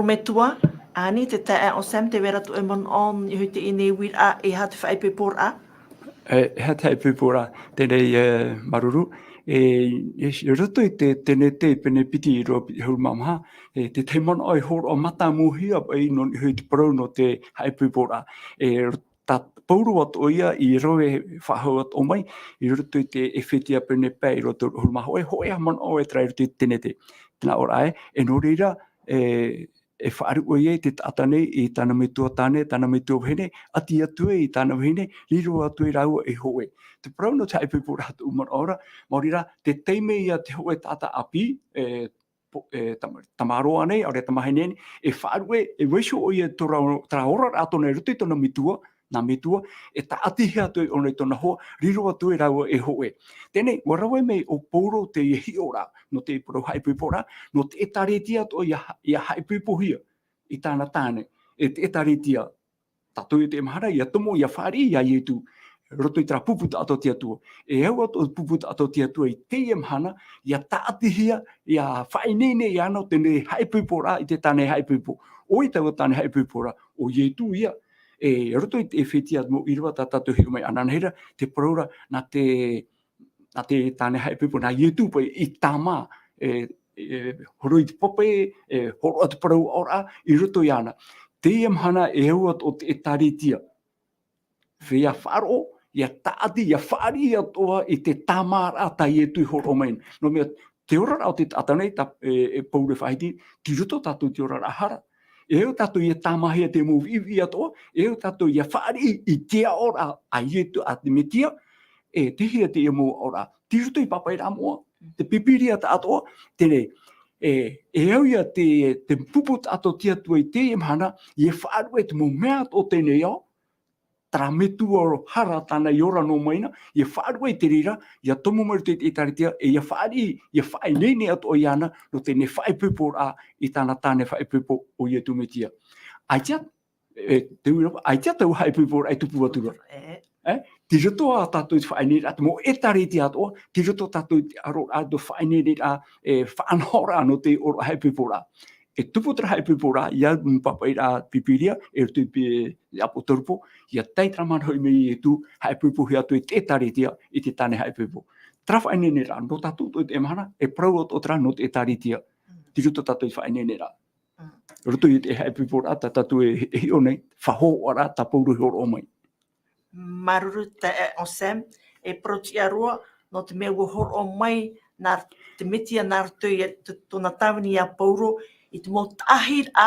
Metua, ani te taeaʻe Sam, tē vai ra tō ʻoe manaʻo i niʻa i teie nei uiraʻa, e aha te faʻaipoiporaʻa? E, e aha te faʻaipoiporaʻa, teie nei, e, māuruuru, E, e, i roto i te, te tenete pene piti ʻīrava piti ʻahuru mā maha, e, te tahi manaʻo e hōroʻa mātāmua hia paʻi nō niʻa i te parau nō te haʻaipoiporaʻa. E, tā Pauro atoʻa ia i rave faʻahou atoʻa mai, i roto i te Efetia pene pae ʻīrava toru ʻahuru mā hōʻē, hōʻē ā manaʻo e terā i roto i te tenete. Tē nā ʻō ra ē, e nō reira, e, e faʻaruʻe ai te taʻata nei i tāna metua tāne, tāna metua vahine, ʻati atu ai i tāna vahine, riro atu ai rāua ei hōʻē. Te parau nō te haʻaipoiporaʻa tōʻu manaʻo ra, maori rā, te taime ia te hōʻē taʻata ʻāpī, e, po-, e, tama-, tamaroa nei, ʻaore tamahine nei, e faʻaruʻe, e vaiiho ʻoia i tō rā-, terā oraraʻa tōna i roto i tōna metua, nā metua, e tāʻatihia atu ai ʻōna i tōna hoa, riro atu ai rāua ei hōʻē. Teie nei, ʻua rave mai ʻo Pauro teie hiʻoraʻa, nō te parau haʻaipoiporaʻa, nō te ʻĒtārētia atoʻa ʻia ha-, ʻia haʻaipoipohia i tāna tāne, e te ʻĒtārētia. Tātou i teie mahana, ʻia tomo, ʻia fāriʻi ia Ietu, roto i terā pupu taʻata o te Atua. E au atoʻa te pupu taʻata o te Atua i teie mahana, ʻia tāʻatihia, ʻia faʻaineine iāna ʻo tēnei haʻaipoiporaʻa i te tāne haʻaipoipo. ʻO vai taua tāne haʻaipoiporaʻa, ʻo Ietu ia. E, roto i te Efetia mau ʻīrava tā tātou hiʻo mai ananahi ra, te parau ra, nā te, nā te tāne haʻaipoipo, nā Ietu paʻi i tāmā, e, e, horo i te pape, e, hōroʻa te parau aʻoraʻa, i roto iāna. Teie mahana e au atoʻa te ʻĒtārētia. Feiā faʻaroʻo, ʻia tāʻati, ʻia fāriʻi atoʻa i te tāmāraʻa tā Ietu i hōroʻa mai. Nō te mea, te oraraʻa o te taʻata nei, tā, e, e Pauro e faʻahiti, tei roto tātou i te oraraʻa hara. E au tātou ʻia tāmāhia te mau viʻiviʻi atoʻa, e au tātou ʻia fāriʻi i te aʻoraʻa a Ietu, a te Metia, e tei hea teie mau aʻoraʻa. Tei roto i te pāpaʻiraʻa moʻa, te Pīpīria taʻatoʻa, teie nei, e, e au ia te, te pupu taʻata o te Atua i teie mahana, ʻia faʻaruʻe te mau mea atoʻa o teie nei ao, terā metua hara tāna i ora noa mai na, ʻia faʻaruʻe i te reira, ʻia tomo mai roto i te ʻĒtārētia, e ʻia fāriʻi, ʻia faʻaineine atoʻa iāna, nō teie haʻaipoiporaʻa i tāna tāne haʻaipoipo ʻo Ietu Metia. ʻAita, e, te ui ra, ʻaita taua haʻaipoiporaʻa e tupu atu ra. E. E, tei roto ā tātou i te faʻaineineraʻa, te mau ʻĒtārētia atoʻa, tei roto tātou i te ʻaroraʻa, te faʻaineineraʻa, e, faʻanahoraʻa nō te ʻōroʻa haʻaipoiporaʻa. E tupu terā haʻaipoiporaʻa, ʻia au i te pāpaʻiraʻa Pīpīria, e roto i te ʻāpōsetolo Pauro, ʻia tae terā manaʻo hoʻi mai Ietu, haʻaipoipohia atu e te ʻĒtārētia, i te tāne haʻaipoipo. Terā faʻaineineraʻa, nō tātou atoʻa i teie mahana, e parau atoʻa terā nō te ʻĒtārētia. Tei roto tātou i te faʻaineineraʻa. Mm. Roto i te haʻaipoiporaʻa, tā tātou e, e hiʻo nei, faʻahou ra, tā Pauro i hōroʻa mai. Māuruuru te, e, Anselme, e parau tiʻa roa, nō te mea ʻua hōroʻa mai, nā te Metia nā roto i te, tōna tāvini ia Pauro, i te mau taʻahiraʻa,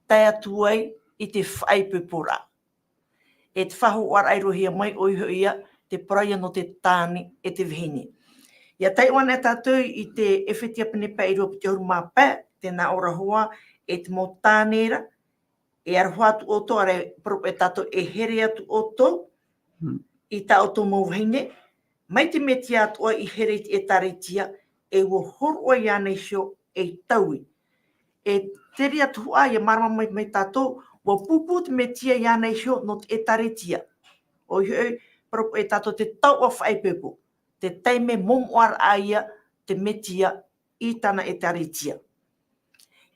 tae atu ai i te haʻaipoiporaʻa. E te faʻahoʻiraʻa i roaʻa mai ʻoia hoʻi ia, te parau ia nō te tāne e te vahine. ʻIa tae ʻō anaʻe tātou i te Efetia pene pae ʻīrava piti ʻahuru mā pae, tē nā ʻō ra hoʻi, e te mau tāne ra, e aroha atu ʻoutou, ʻaore, parau paʻi tātou e here atu ʻoutou, Mm. i tā ʻoutou mau vahine, mai te Metia atoʻa i here i te ʻĒtārētia, e ʻua hōroʻa iāna iho ei taui. E te reira atoʻa ʻia mārama mai, mai tātou, ʻua pupu te Metia iāna iho nō te ʻĒtārētia. ʻOia hoʻi, parau paʻi tātou te taoʻa haʻaipoipo, te taime momoʻaraʻa ia te Metia i tāna ʻĒtārētia.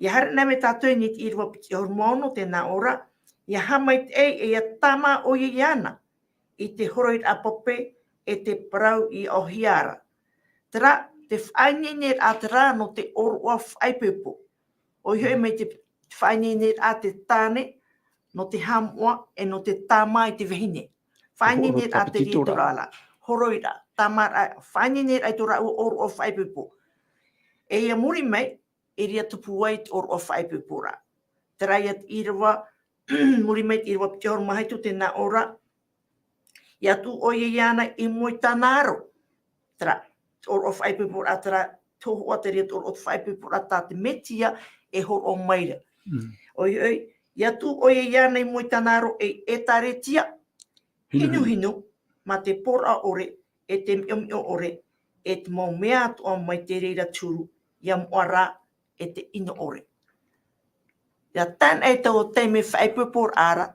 ʻIa haere anaʻe mai tātou i te ʻīrava piti ʻahuru mā ono, tē nā ʻō ra, ʻia haʻamaitaʻi, e ʻia tāmā ʻoia iāna, i te horoʻiraʻa pape, e te parau i ʻaʻohia ra. Terā, te faʻaineineraʻa terā nō te ʻōroʻa haʻaipoipo. ʻOia hoʻi mai te faʻaineineraʻa te tāne, nō te haʻamoʻa, e nō te tāmā i te vahine. Faʻaineineraʻa te rītoraʻa, horoʻiraʻa, tāmāraʻa, faʻaineineraʻa i tō rāua ʻōroʻa haʻaipoipo. E ʻia muri mai, e ʻia tupu ai te ʻōroʻa haʻaipoiporaʻa. Terā ia te ʻīrava, muri mai te ʻīrava piti ʻahuru mā hitu, tē nā ʻō ra, ʻia tuʻu ʻoia iāna i mua i tāna aro. Terā, te ʻōroʻa haʻaipoiporaʻa terā, te hōhoʻa terā ia te ʻōroʻa haʻaipoiporaʻa tā te Metia e hōroʻa mai ra. Mm. ʻOia hoʻi, ʻia tuʻu ʻoia iāna i mua i tāna aro ei ʻĒtārētia, hinuhinu, mā te pōraʻa ʻore, e te miʻomiʻo ʻore, e te mau mea atoʻa mai te reira te huru, ʻia moʻa ra, e te ʻino ʻore. ʻIa tae anaʻe i taua taime haʻaipoiporaʻa ra,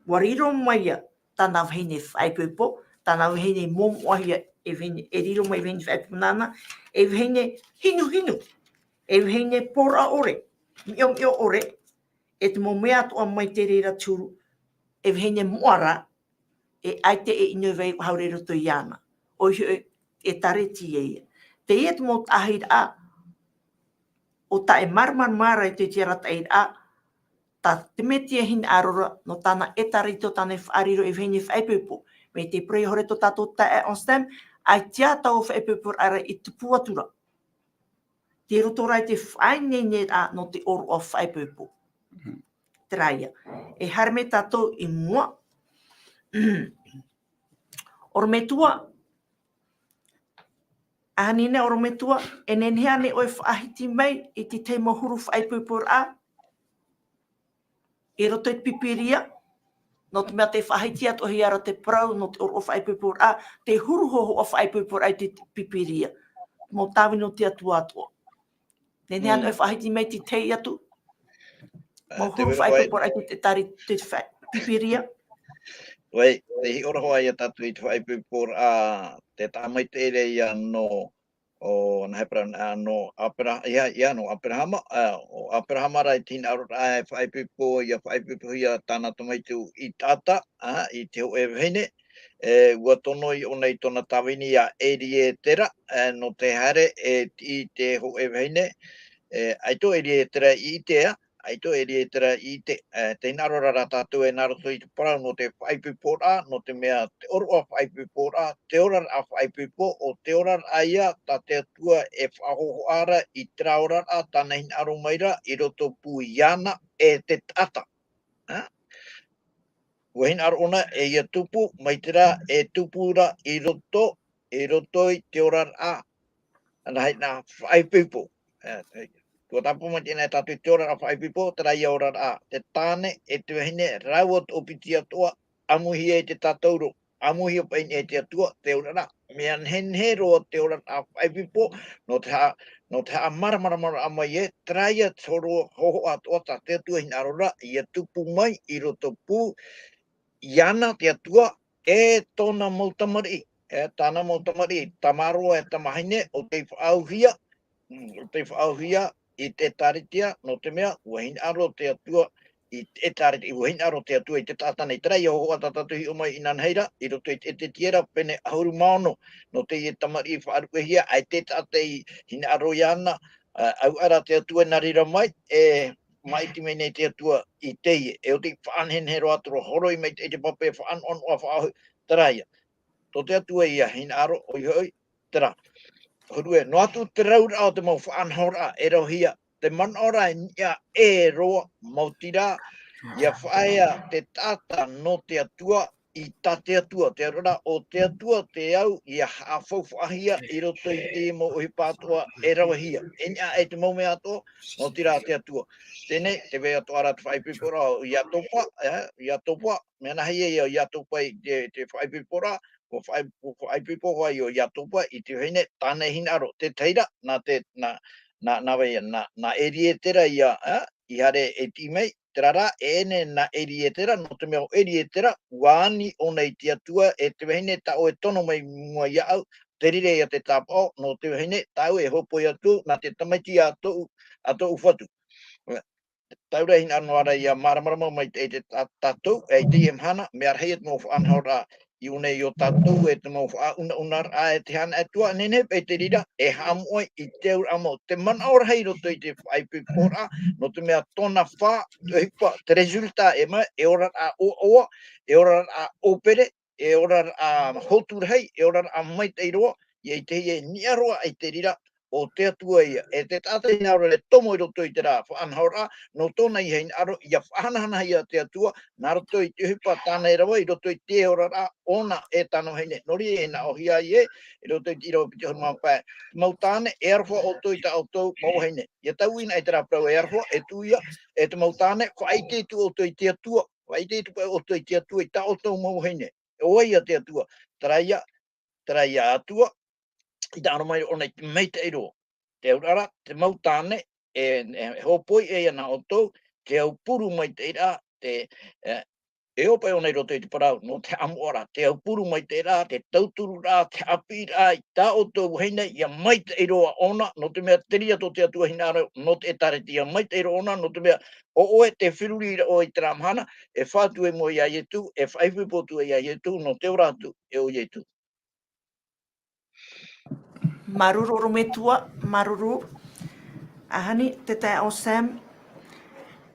ʻua riro mai ia tāna vahine haʻaipoipo, tāna vahine momoʻahia, e vahine, e riro mai vahine haʻaipoipo nāna, e vahine hinuhinu, e vahine pōraʻa ʻore, miʻomiʻo ʻore, e te mau mea atoʻa mai te reira te huru, e vahine moʻa ra, e ʻaita e ʻino e vai haere roto iāna. ʻOia hoʻi, ʻĒtārētia ia. Teie te mau taʻahiraʻa, ʻo tā e māramarama ra i te tiʻa ra taʻahiraʻa, tā te Mesia hinaʻaro ra, nō tāna ʻĒtārētia, tāna e faʻariro e vahine faʻaipoipo. Mai te parau ʻore tō tātou taeaʻe Anselme, ʻaita tāua faʻaipoiporaʻa ra i tupu atu ra. Tei roto rā i te faʻaineineraʻa nō te ʻōroʻa faʻaipoipo. Terā ia. E haere mai tātou i mua. ʻOrometua, ʻAhani nei ʻorometua, e nehenehe ānei ʻoe e faʻahiti mai i te tahi mau huru faʻaipoiporaʻa i roto i te Pīpīria, nō te mea tē faʻahiti atoʻahia ra te parau nō te ʻōroʻa faʻaipoiporaʻa, te huru hōhoʻa faʻaipoiporaʻa i te Pīpīria. Mau tāvini o te Atua atoʻa. Nehenehe ānei ʻoe e faʻahiti mai i te tahi atu mau huru faʻaipoiporaʻa i te tari, te faʻa-, Pīpīria. ʻOe, tē hiʻo ra hoʻi ia tātou i te faʻaipoiporaʻa, te tāmaitaʻi ra ia nō, ʻo, nā hea parau, ā, nō Āpera-, ia, ia nō Āperahama, ā, ʻo Āperahama ra i te hinaʻaroraʻa e faʻaipoipo, ia faʻaipoipohia tāna tamaiti i taʻata, ā, i te hōʻē vahine, e, ʻua tono ʻōna i tōna tāvini ia Elietera, e, nō te haere e tiʻi i te hōʻē vahine, e, ʻaita ʻo Elietera i ʻite, ā, ʻaita ʻo Elietera i ʻite, e, tē hinaʻaro ra tātou e nā roto i te parau nō te faʻaipoiporaʻa, nō te mea te ʻōroʻa faʻaipoiporaʻa, te oraraʻa faʻaipoipo, ʻo te oraraʻa ia tā te Atua e faʻahōhoʻa ra i terā oraraʻa tāna e hinaʻaro mai ra i roto pū iāna e te taʻata. Ā? ʻUa hinaʻaro ʻōna e ia tupu, mai terā e tupu ra i roto, i roto i te oraraʻa, nā hea, nā faʻaipoipo. Ā, ā, ʻua tāpaʻo mai teie nei tātou i te oraraʻa faʻaipoipo, terā ia oraraʻa, te tāne, e te vahine, rāua tō piti atoʻa, ʻamuhia e te tātauro, ʻamuhia paʻi e te Atua, te oraraʻa, mea nehenehe roa te oraraʻa faʻaipoipo, nō te haʻa-, nō te haʻamāramaramaraʻa mai ē, terā ia te hōroʻa hōhoʻa atoʻa tā te Atua e hinaʻaro ra, ia tupu mai i roto pū iāna te Atua, e tōna mau tamariʻi, e tāna mau tamariʻi, tamaroa e tamahine, ʻo tei faʻaauhia, mm, ʻo tei faʻaauhia i te ʻĒtārētia, nō te mea, ʻua hinaʻaro te Atua i te ʻĒtārētia, ʻua hinaʻaro te Atua i te taʻata nei. Terā ia hōhoʻa tā tātou e hiʻo mai inanahi ra, i roto i te ʻEtekiera, pene ʻahuru mā ono, nō teie tamariʻi faʻaruʻehia, ʻaita e taʻata i hinaʻaro iāna, ā, ʻaita rā te Atua i nā reira mai, e maʻiti mai nei te Atua i teie, e ʻo tei faʻanehenehe roa atu ra, horoi mai te, te pape faʻanoʻanoʻa faʻaʻohi, terā ia. Tō te Atua ia hinaʻaro, ʻoia hoʻi, terā. Hōroʻa, noa atu te rauraʻa o te mau faʻanahoraʻa e rauhia, te manaʻo ra e niʻa ʻē roa, maoti rā, ia faʻaea te taʻata nō te Atua, i tā te Atua, te auraʻa o te Atua, te au, ia haʻafaufaʻahia i roto i te mau ʻohipa atoʻa e ravehia. E niʻa ʻē te mau mea atoʻa, maoti rā te Atua. Teie, tē vai atoʻa ra te faʻaipoiporaʻa o Iatopa, e, Iatopa, mea nāhea ia Iatopa i te, te faʻaipoiporaʻa, ʻua faʻai-, ʻua faʻaipoipo hoʻi ʻo Iatopa i te vahine tāna e hinaʻaro, te tahi ra, nā te, nā, nā, nā vai, nā, nā Elietera ia, ā, i haere e tiʻi mai, terā rā, e ʻene nā Elietera, nō te mea ʻo Elietera, ʻua ani ʻōna i te Atua, e te vahine tā ʻoe e tono mai i mua iāʻu, te reira ia te tāpaʻo, nō te vahine, tāʻu e hōpoi atu, nā te tamaiti a tōʻu, a tōʻu Fatu. Taura e hinaʻaro noa ra ia māramarama mai te, te tā-, tātou, e i teie mahana, mea rahi te mau faʻanahoraʻa i ʻō nei iā tātou, e te mau faʻaunaunaraʻa, e te hana e tua, nehenehe paʻi te reira, e haʻamoʻe i te auraʻa mau, te manaʻo rahi i roto i te faʻaipoiporaʻa, nō te mea tōna fā, te ʻohipa, te résultat, e mai, e oraraʻa ʻoaʻoa, e oraraʻa ʻōpere, e oraraʻa hotu rahi, e oraraʻa maitaʻi roa, ia i te hia e niʻa roa i te reira, ʻo te Atua ia, e te taʻata e hinaʻaro e tomo i roto i terā faʻanahoraʻa, nō tōna ia hinaʻaro, ia faʻahanahanahia te Atua, nā roto i te ʻohipa tāna e rave, i roto i te oraraʻa ʻōna e tāna vahine. Nō reira e hinaʻarohia ai ē, i roto i te ʻīrava piti ʻahuru mā pae. Mau tāne, e aroha ʻoutou i tā ʻoutou mau vahine. ʻIa tauihaʻa i terā parau e aroha, e tuʻu ia, e te mau tāne, faʻaʻite atu ʻoutou i te Atua, faʻaʻite atu paʻi ʻoutou i te Atua, i tā ʻoutou mau vahine. ʻO vai ia te Atua, terā ia, terā ia Atua, i tāʻaro mai ʻōna i te maitaʻi roa. Te auraʻa, te mau tāne, e, e, e hōpoi ʻē ia nā ʻoutou, te aupuru maitaʻi ra, te, e, e ʻō paʻi ʻōna i roto i te parau, nō te haʻamoʻaraʻa, te aupuru maitaʻi ra, te tauturu ra, te haʻapiʻiraʻa, i tā ʻoutou vahine, ʻia maitaʻi roa ʻōna, nō te mea te reira tō te Atua hinaʻaro, nō te ʻĒtāretia, maitaʻi roa ʻōna, nō te mea, ʻo ʻoe tē feruri ra ʻoe i terā mahana, e fā atu i mua iā Ietu, e faʻaipoipo atu iā Ietu, nō te ora atu, e ʻo Ietu. Māuruuru ʻorometua, māuruuru. ʻAhani, te taeaʻe Sam,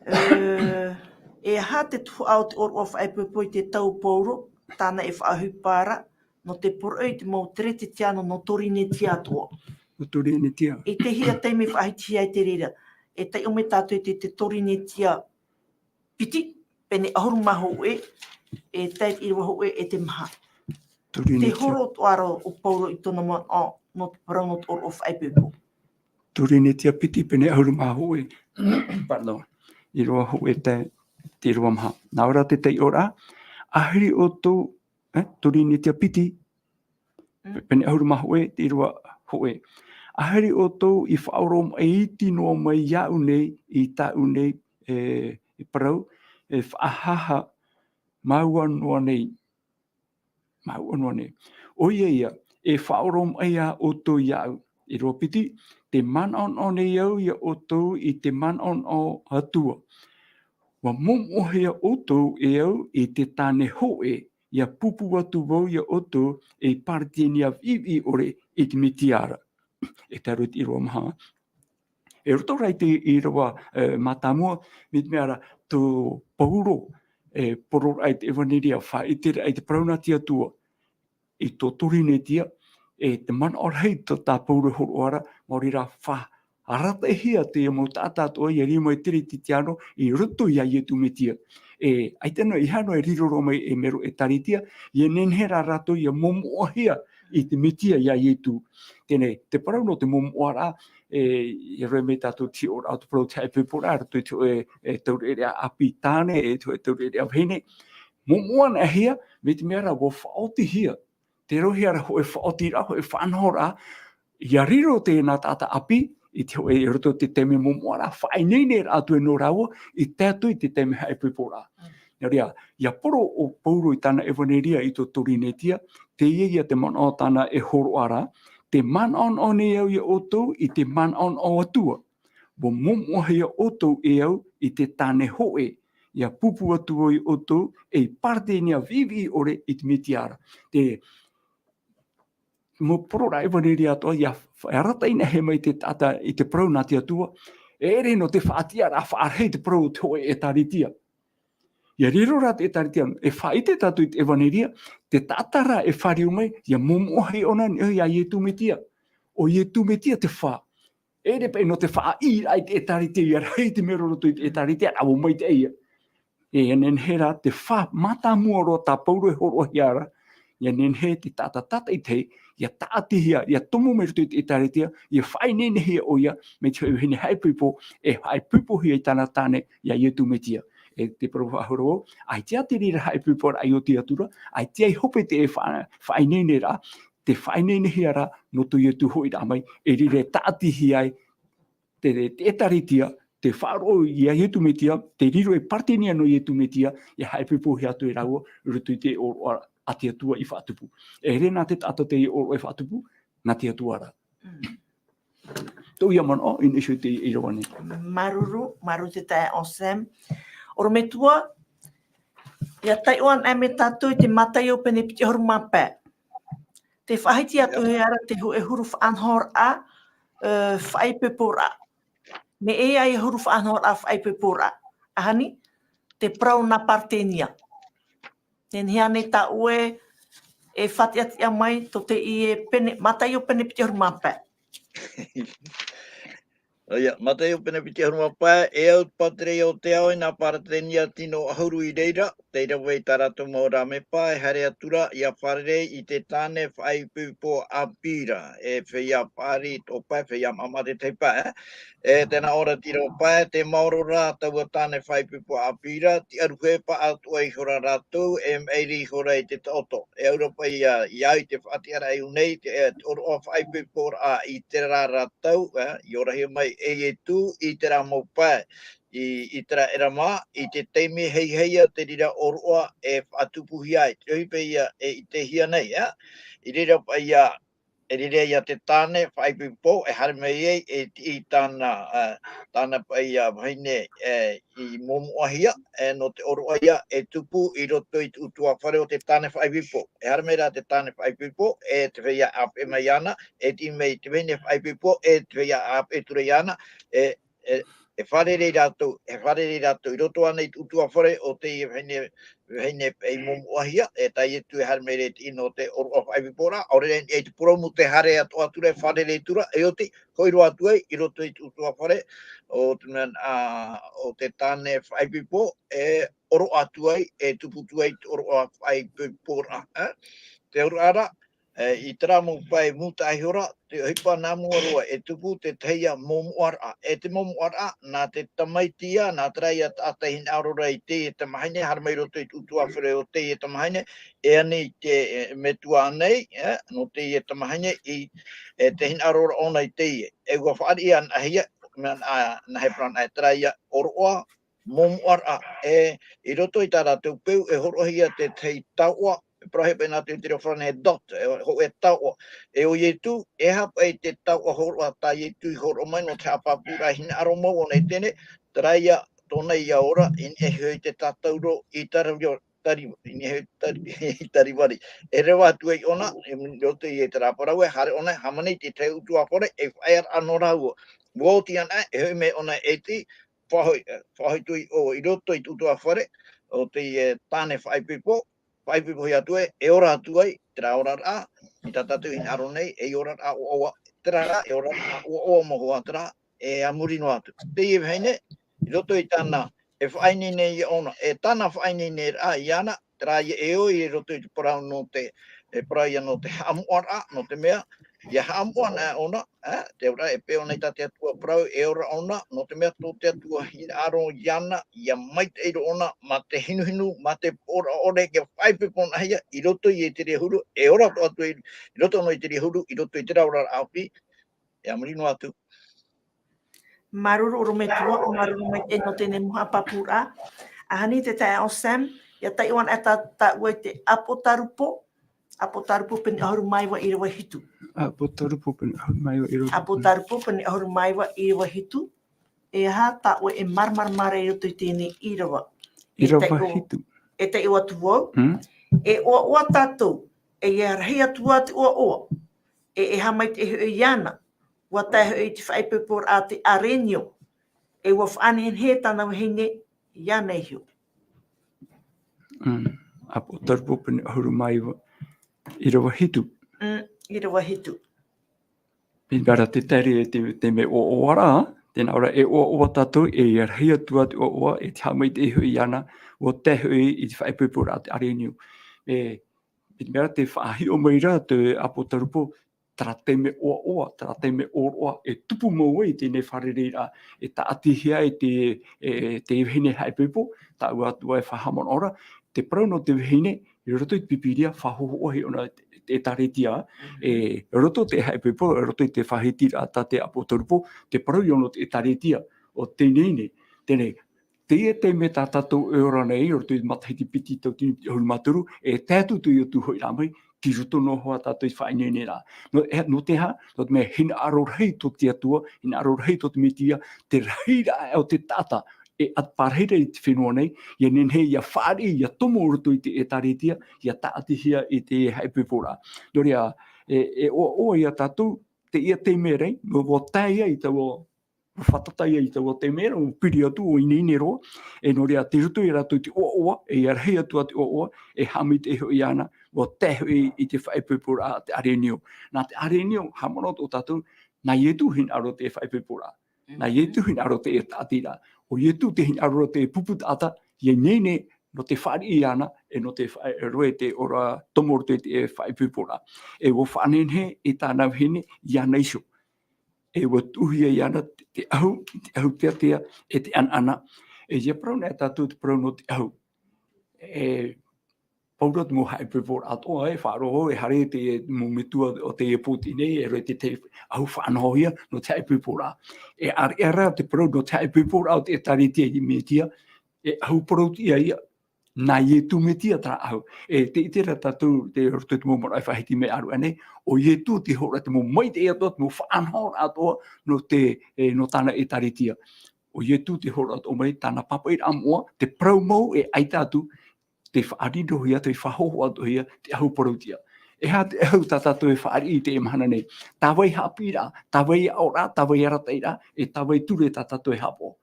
ē, e aha te tuhaʻa o te ʻōroʻa faʻaipoipo i te tau o Paulo, tāna e faʻaʻohipa ra, nō te poroʻi i te mau Teretetiano nō Torinetia atoʻa. Nō Torinetia. I te hia taime faʻahitihia ai te reira, e taiʻo mai tātou i te, te Torinetia piti, pene ʻahuru mā hōʻē, e tae i te ʻīrava hōʻē e te maha. Te Torinetia. Hōroʻa atoʻa ra o Paulo i tōna manaʻo, nō te parau nō te ʻōroʻa faʻaipoipo. Torinetia piti, pene ʻahuru mā hōʻē. Pardon. ʻĪrava hōʻē tae i te ʻīrava maha. Nā ʻō ra te taiʻoraʻa, ʻahiri ʻoutou, eh, Torinetia piti, Mm. pene ʻahuru mā hōʻē, te ʻīrava hōʻē. ʻAhiri ʻoutou i faʻaoromaʻi iti noa mai iāʻu nei, i tāʻu nei, e, e parau, e faʻahaha māua noa nei. Māua noa nei. ʻOia ia, e faʻaoromaʻi ā ʻoutou iāʻu. ʻĪrava piti, tē manaʻonaʻo nei au ia ʻoutou i te manaʻonaʻo o te Atua. ʻUa momoʻahia ʻoutou e au i te tāne hōʻē, ʻia pūpū atu vau ia ʻoutou ei Paretenia viʻiviʻi ʻore i te Metia ra. E tae roa i te ʻīrava maha. I roto rā i te ʻīrava, e, mātāmua, mai te mea ra, tō Paulo, e, poroʻi i te ʻevaneria, faʻaʻite ra i te parau nā te Atua i tō Torinetia, e te manaʻo rahi tā Paulo e hōroʻa ra, maori rā faʻarataʻihia te mau taʻata atoʻa ʻia riro mai Teretetiano i roto iā Ietu Metia. E, ʻaita noa, ʻeiaha noa e riro roa mai e mero ʻĒtārētia, ʻia nehenehe rā rātou ʻia momoʻahia i te Metia iā Ietu. Teie nei, te parau nō te momoʻaraʻa, e, ʻia rave mai tātou te ʻōroʻa o te parau te haʻaipoiporaʻa, roto i te hōʻē, e, taureʻareʻa ʻāpī tāne, e te hōʻē taureʻareʻa vahine. Momoʻa anaʻe hia, mai te mea ra ʻua faʻaotihia. Te rohi ra hōʻē faʻaotiraʻa, hōʻē faʻanahoraʻa, ʻia riro teie nā taʻata ʻāpī, i te hōʻē i roto i te taime momoʻaraʻa, faʻaineineraʻa atu e nō rāua, i tae atu i te taime haʻaipoiporaʻa. Mm. Nō reira, ʻia poro ʻo Paulo i tāna ʻevaneria i tō Torinetia, teie ia te manaʻo tāna e hōroʻa ra, tē manaʻonaʻo nei au ia ʻoutou i te manaʻonaʻo o te Atua. ʻUa momoʻahia ʻoutou e au i te tāne hōʻē, ʻia pūpū atu vau ia ʻoutou ei Paretenia viʻiviʻi ʻore i te Metia ra. Te mau poroʻi ʻevaneria atoʻa, ʻia f-, ʻia arataʻi anaʻe mai te taʻata i te parau nā te Atua, e ʻere nō te faʻatiʻaraʻa faʻarahi i te parau o te hōʻē ʻĒtārētia. ʻIa riro rā te ʻĒtārētia, e faʻaʻite tātou i te ʻevaneria, te taʻata rā e fāriu mai, ʻia momoʻahia ʻōna i niʻa iā Ietu Metia. ʻO Ietu Metia te fā. E ʻere paʻi nō te faʻaʻī i te ʻĒtārētia, ʻia rahi te mero roto i te ʻĒtārētia, ʻua maitaʻi ia. E, ʻia nehenehe rā, te fā mātāmua roa tā Paulo e hōroʻahia ra, ʻia nehenehe te taʻata tātaʻitahi, ʻia tāʻatihia, ʻia tomo mai roto i te ʻĒtārētia, ʻia faʻaineinehia ʻoia, mai te hōʻē vahine haʻaipoipo, e haʻaipoipohia i tāna tāne, iā Ietu Metia. E te parau faʻahou, ʻaita te reira haʻaipoiporaʻa i oti atu ra, ʻaita i hope te fa-, faʻaineineraʻa, te faʻaineinehia ra, nō tō Ietu hoʻiraʻa mai, e riro e tāʻatihia ai, te, te ʻĒtārētia, te faʻaroʻo iā Ietu Metia, te riro ei Paretenia nō Ietu Metia, ʻia haʻaipoipohia atu e rāua, i roto i te ʻōroʻa a te Atua i faʻatupu. E ʻere nā te taʻata te ʻōroʻa i faʻatupu, nā te Atua ra. Mm. Tōʻu ia manaʻo, i niʻa iho i te ʻīrava nei. Māuruuru, māuruuru te taeaʻe Sam. ʻOrometua, ʻia taiʻo anaʻe mai tātou i te Mataio pene piti ʻahuru mā pae. Tē faʻahiti atu hia ra te hōʻē huru faʻanahoraʻa, ē, faʻaipoiporaʻa. Mea ʻē ʻia huru faʻanahoraʻa faʻaipoiporaʻa. ʻAhani, te parau nā Paretenia. Nehenehe ānei tā ʻoe e faʻatiʻatiʻa mai tō teie pene, Mataio pene piti ʻahuru mā pae. ʻOia, Mataio pene piti ʻahuru mā pae, e au te Patereia o te ao, e nā Paretenia tino ʻahuru i reira, tei rave i tā rātou mau rāmepa, e haere atu ra, ʻia fārerei i te tāne faʻaipoipo ʻāpī ra, e feiā paʻari tō pae, feiā maʻamaʻa te tahi pae, e tēnā ʻō ra te ʻīrava pae, tē maoro ra taua tāne faʻaipoipo ʻāpī ra, tiʻaruhē paʻatoʻa ihora rātou, e maʻiri ihora i te taʻoto. E au ra paʻi ia, ia au i te faʻatiʻaraʻa i ʻō nei, te, e, te ʻōroʻa faʻaipoiporaʻa i terā ra tau, e, i orahia mai e Ietu i terā mau pae, i, i terā ʻīrava, i te taime heiheia te reira ʻōroʻa e faʻatupuhia ai, te rohi paʻi ia e ʻitehia nei, e. I reira paʻi ia, e riro ia te tāne faʻaipoipo, e haere mai ai, e tiʻi tāna, ā, tāna paʻi, ā, vahine, ē, i momoʻahia, ē, nō te ʻōroʻa ia e tupu i roto i te ʻutuāfare o te tāne faʻaipoipo. E haere mai rā te tāne faʻaipoipo, e te feiā ʻāpeʻe mai iāna, e tiʻi mai te vahine faʻaipoipo, e te feiā ʻāpeʻe atu ra iāna, e, e, e fārerei rātou, e fārerei rātou i roto ānei i te ʻutuāfare o teie vahine, vahine paʻi momoʻahia, e tae atu e haere mai ra i te ʻino o te ʻōroʻa faʻaipoiporaʻa, ʻaore rā i niʻa i te purōmu tē haere atoʻa atu ra, e fārerei atu ra, e oti, hoʻi roa atu ai i roto i te ʻutuāfare o te mea, ā, o te tāne faʻaipoipo, e ʻōroʻa atu ai, e tupu atu ai te ʻōroʻa faʻaipoiporaʻa, ē? Te auraʻa ra, e, i terā mau pae mūtaʻa iho ra, te ʻohipa nā mua roa e tupu te tahi ā momoʻaraʻa. E te momoʻaraʻa, nā te tamaiti ïa, nā terā ïa taʻata i hinaʻaro ra i teie tamahine, haere mai roto i te ʻutuāfare o teie tamahine, e ani i te, e, metua nei, e, nō teie tamahine i, e, te hinaʻaro ra ʻōna i teie. E ʻua fāriʻi anaʻe hia, mea, ā, nā hea parau anaʻe, terā ïa ʻōroʻa, momoʻaraʻa, e, i roto i tā rātou peu, e hōroʻahia te tahi taoʻa, e parauhia paʻi nā te, te reo farāni e dot, e, hōʻē taoʻa. E ʻo Ietu, e aha paʻi te taoʻa hōroʻa tā Ietu i hōroʻa mai nō te haʻapāpūraʻa hinaʻaro mau ʻōna i teie nei, terā ïa tōna ïa ora, i niʻa iho i te tātauro i Tari-, Tari-, i niʻa iho i Tari-, i Tarivari. E reva atu ai ʻōna, i roto i terā parau e haere ʻōna, e hāmani i te tahi ʻutuāfare, e faʻaearaʻa nō rāua. ʻUa oti anaʻe, e hoʻi mai ʻōna e iti, faʻahoʻi, faʻahoʻi atu i ʻō, i roto i te ʻutuāfare o teie tāne faʻaipoipo, faʻaipoipohia atu ai, e ora atu ai, terā oraraʻa, i tā tātou hinaʻaro nei, e oraraʻa ʻoaʻoa, terā rā, e oraraʻa ʻoaʻoa mau hoʻi terā, e a muri noa atu. Teie vahine, i roto i tāna, e faʻaineine ïa ʻōna, e tāna faʻaineineraʻa iāna, terā ïa e ʻoi i roto i te parau nō te, e parau ïa nō te haʻamoʻaraʻa, nō te mea, ʻia haʻamoʻa anaʻe ʻōna, ā, te auraʻa e peʻe ʻōna i tā te Atua parau, e ora ʻōna, nō te mea tō te Atua hinaʻaro iāna, ʻia maitaʻi roa ʻōna, mā te hinuhinu, mā te poʻoraʻa ʻore, ʻia faʻaipoipo anaʻe hia, i roto i te reira huru, e ora atoʻa atu i, i roto noa i te reira huru, i roto i terā oraraʻa ʻāpī, e a muri noa atu. Māuruuru ʻorometua, māuruuru maitaʻi nō teie mau haʻapāpūraʻa. ʻAhani te taeaʻe Sam, ʻia taiʻo anaʻe tā, tāua i te ʻApotarupo, ʻApotarupo pene ʻahuru mā iva ʻīrava hitu. ʻApotarupo pene ʻahuru mā iva ʻīrava hitu. ʻApotarupo pene ʻahuru mā iva ʻīrava hitu. E aha tāua e māramarama ra i roto i teie nei ʻīrava? E ʻīrava taiʻo, hitu. E taiʻo atu vau. Mm. E ʻoaʻoa tātou, e ʻia rahi atu ā te ʻoaʻoa. E, e haʻamaitaʻi hoʻi iāna, ʻua tae hoʻi i te faʻaipoiporaʻa a te ʻĀrenio, e ʻua faʻanehenehe tāna vahine iāna iho. Mm. ʻApotarupo pene ʻahuru mā iva, ʻīrava hitu. Mm, ʻīrava hitu. Piti mea ra te taere e te, te mea ʻoaʻoa ra, tē nā ʻō ra e ʻoaʻoa tātou, e ʻia rahi atu ā te ʻoaʻoa, e te haʻamaitaʻi hoʻi iāna, ʻua tae hoʻi i te faʻaipoiporaʻa a te ʻĀrenio. E, piti mea ra tē faʻahiʻo mai ra te ʻApotarupo, terā taime ʻoaʻoa, terā taime ʻōroʻa, e tupu mau ai teie fārereiraʻa, e tāʻatihia e te, e, te vahine haʻaipoipo, tāʻu atoʻa e faʻahaʻamanaʻo ra, te parau nō te vahine, i roto i te Pīpīria, faʻahōhoʻahia ʻōna te, te ʻĒtārētia, e, i roto te haʻaipoipo, i roto i te faʻahitiraʻa tā te ʻApotarupo, te parau ïa nō te ʻĒtārētia, ʻo teie nei, teie nei, teie taime tā tātou e ora nei, i roto i te matahiti piti tauatini piti ʻahuru mā toru, e tae atu tō Ietu hoʻi rā mai, ki roto noa hoʻi tātou i faʻaineineraʻa. Nō, e, nō te aha, nō te mea hinaʻaro rahi tō te Atua, hinaʻaro rahi tō te Metia, te rahiraʻa o te taʻata, e ʻat-, pārahi ra i te fenua nei, ʻia nehenehe, ʻia fāriʻi, ʻia tomo roto i te ʻĒtārētia, ʻia tāʻatihia i te haʻaipoiporaʻa. Nō reira, e, e ʻoaʻoa ia tātou, teie taime ra, nō ʻua tae ia i taua, ʻua fātata ia i taua taime ra, ʻua piri atu, ʻua ineine roa, e nō reira, tei roto ia rātou i te ʻoaʻoa, e ʻia rahi atu ā te ʻoaʻoa, e haʻamaitaʻi hoʻi iāna, ʻua tae hoʻi i te faʻaipoiporaʻa a te ʻĀrenio. Nā te ʻĀrenio, haʻamanaʻo atoʻa tātou, nā Ietu hinaʻaro te faʻaipoiporaʻa. Nā Ietu hinaʻaro te tāʻatiraʻa. ʻO Ietu te hinaʻaro te pupu taʻata, ʻia ineine nō te fāriʻi iāna, e nō te fa-, e roa i te ora tomo roto i te faʻaipoiporaʻa. E ʻua faʻanehenehe i tāna vahine, iāna iho. E ʻua tuʻuhia iāna te, te ʻahu, te ʻahu teatea, e te ʻanaʻana. E ʻia parau anaʻe tātou te parau nō te ʻahu. E, Paura te mau haʻaipoiporaʻa atoʻa, e faʻaroʻo, e haere te mau metua o teie pōtiʻi nei, e rave te, te ʻahu faʻanahohia nō te haʻaipoiporaʻa. E ʻāreʻa rā te parau nō te haʻaipoiporaʻa o te ʻĒtārētia i te Metia, e ʻahu parau-tiʻa ïa, Nā Ietu Metia terā ʻahu. E te ʻite ra tātou te roto i te mau maraʻa e faʻahiti mai ʻaruʻa nei, ʻo Ietu te hōroʻa te mau maitaʻi atoʻa, te mau faʻanahoraʻa atoʻa, nō te, e, nō tāna ʻētāretia. ʻO Ietu te hōroʻa atoʻa mai, tāna pāpaʻiraʻa moʻa, te parau mau e ʻaita atu, te faʻarirohia, te faʻahōhoʻa atoʻa hia, te ʻahu parauʻtiʻa. E aha te ʻahu tā tātou e fāriʻi i teie mahana nei? Tā vai haʻapiʻiraʻa, tā vai aʻoraʻa, tā vai arataʻiraʻa, e tā vai ture tā tātou e haʻapaʻo?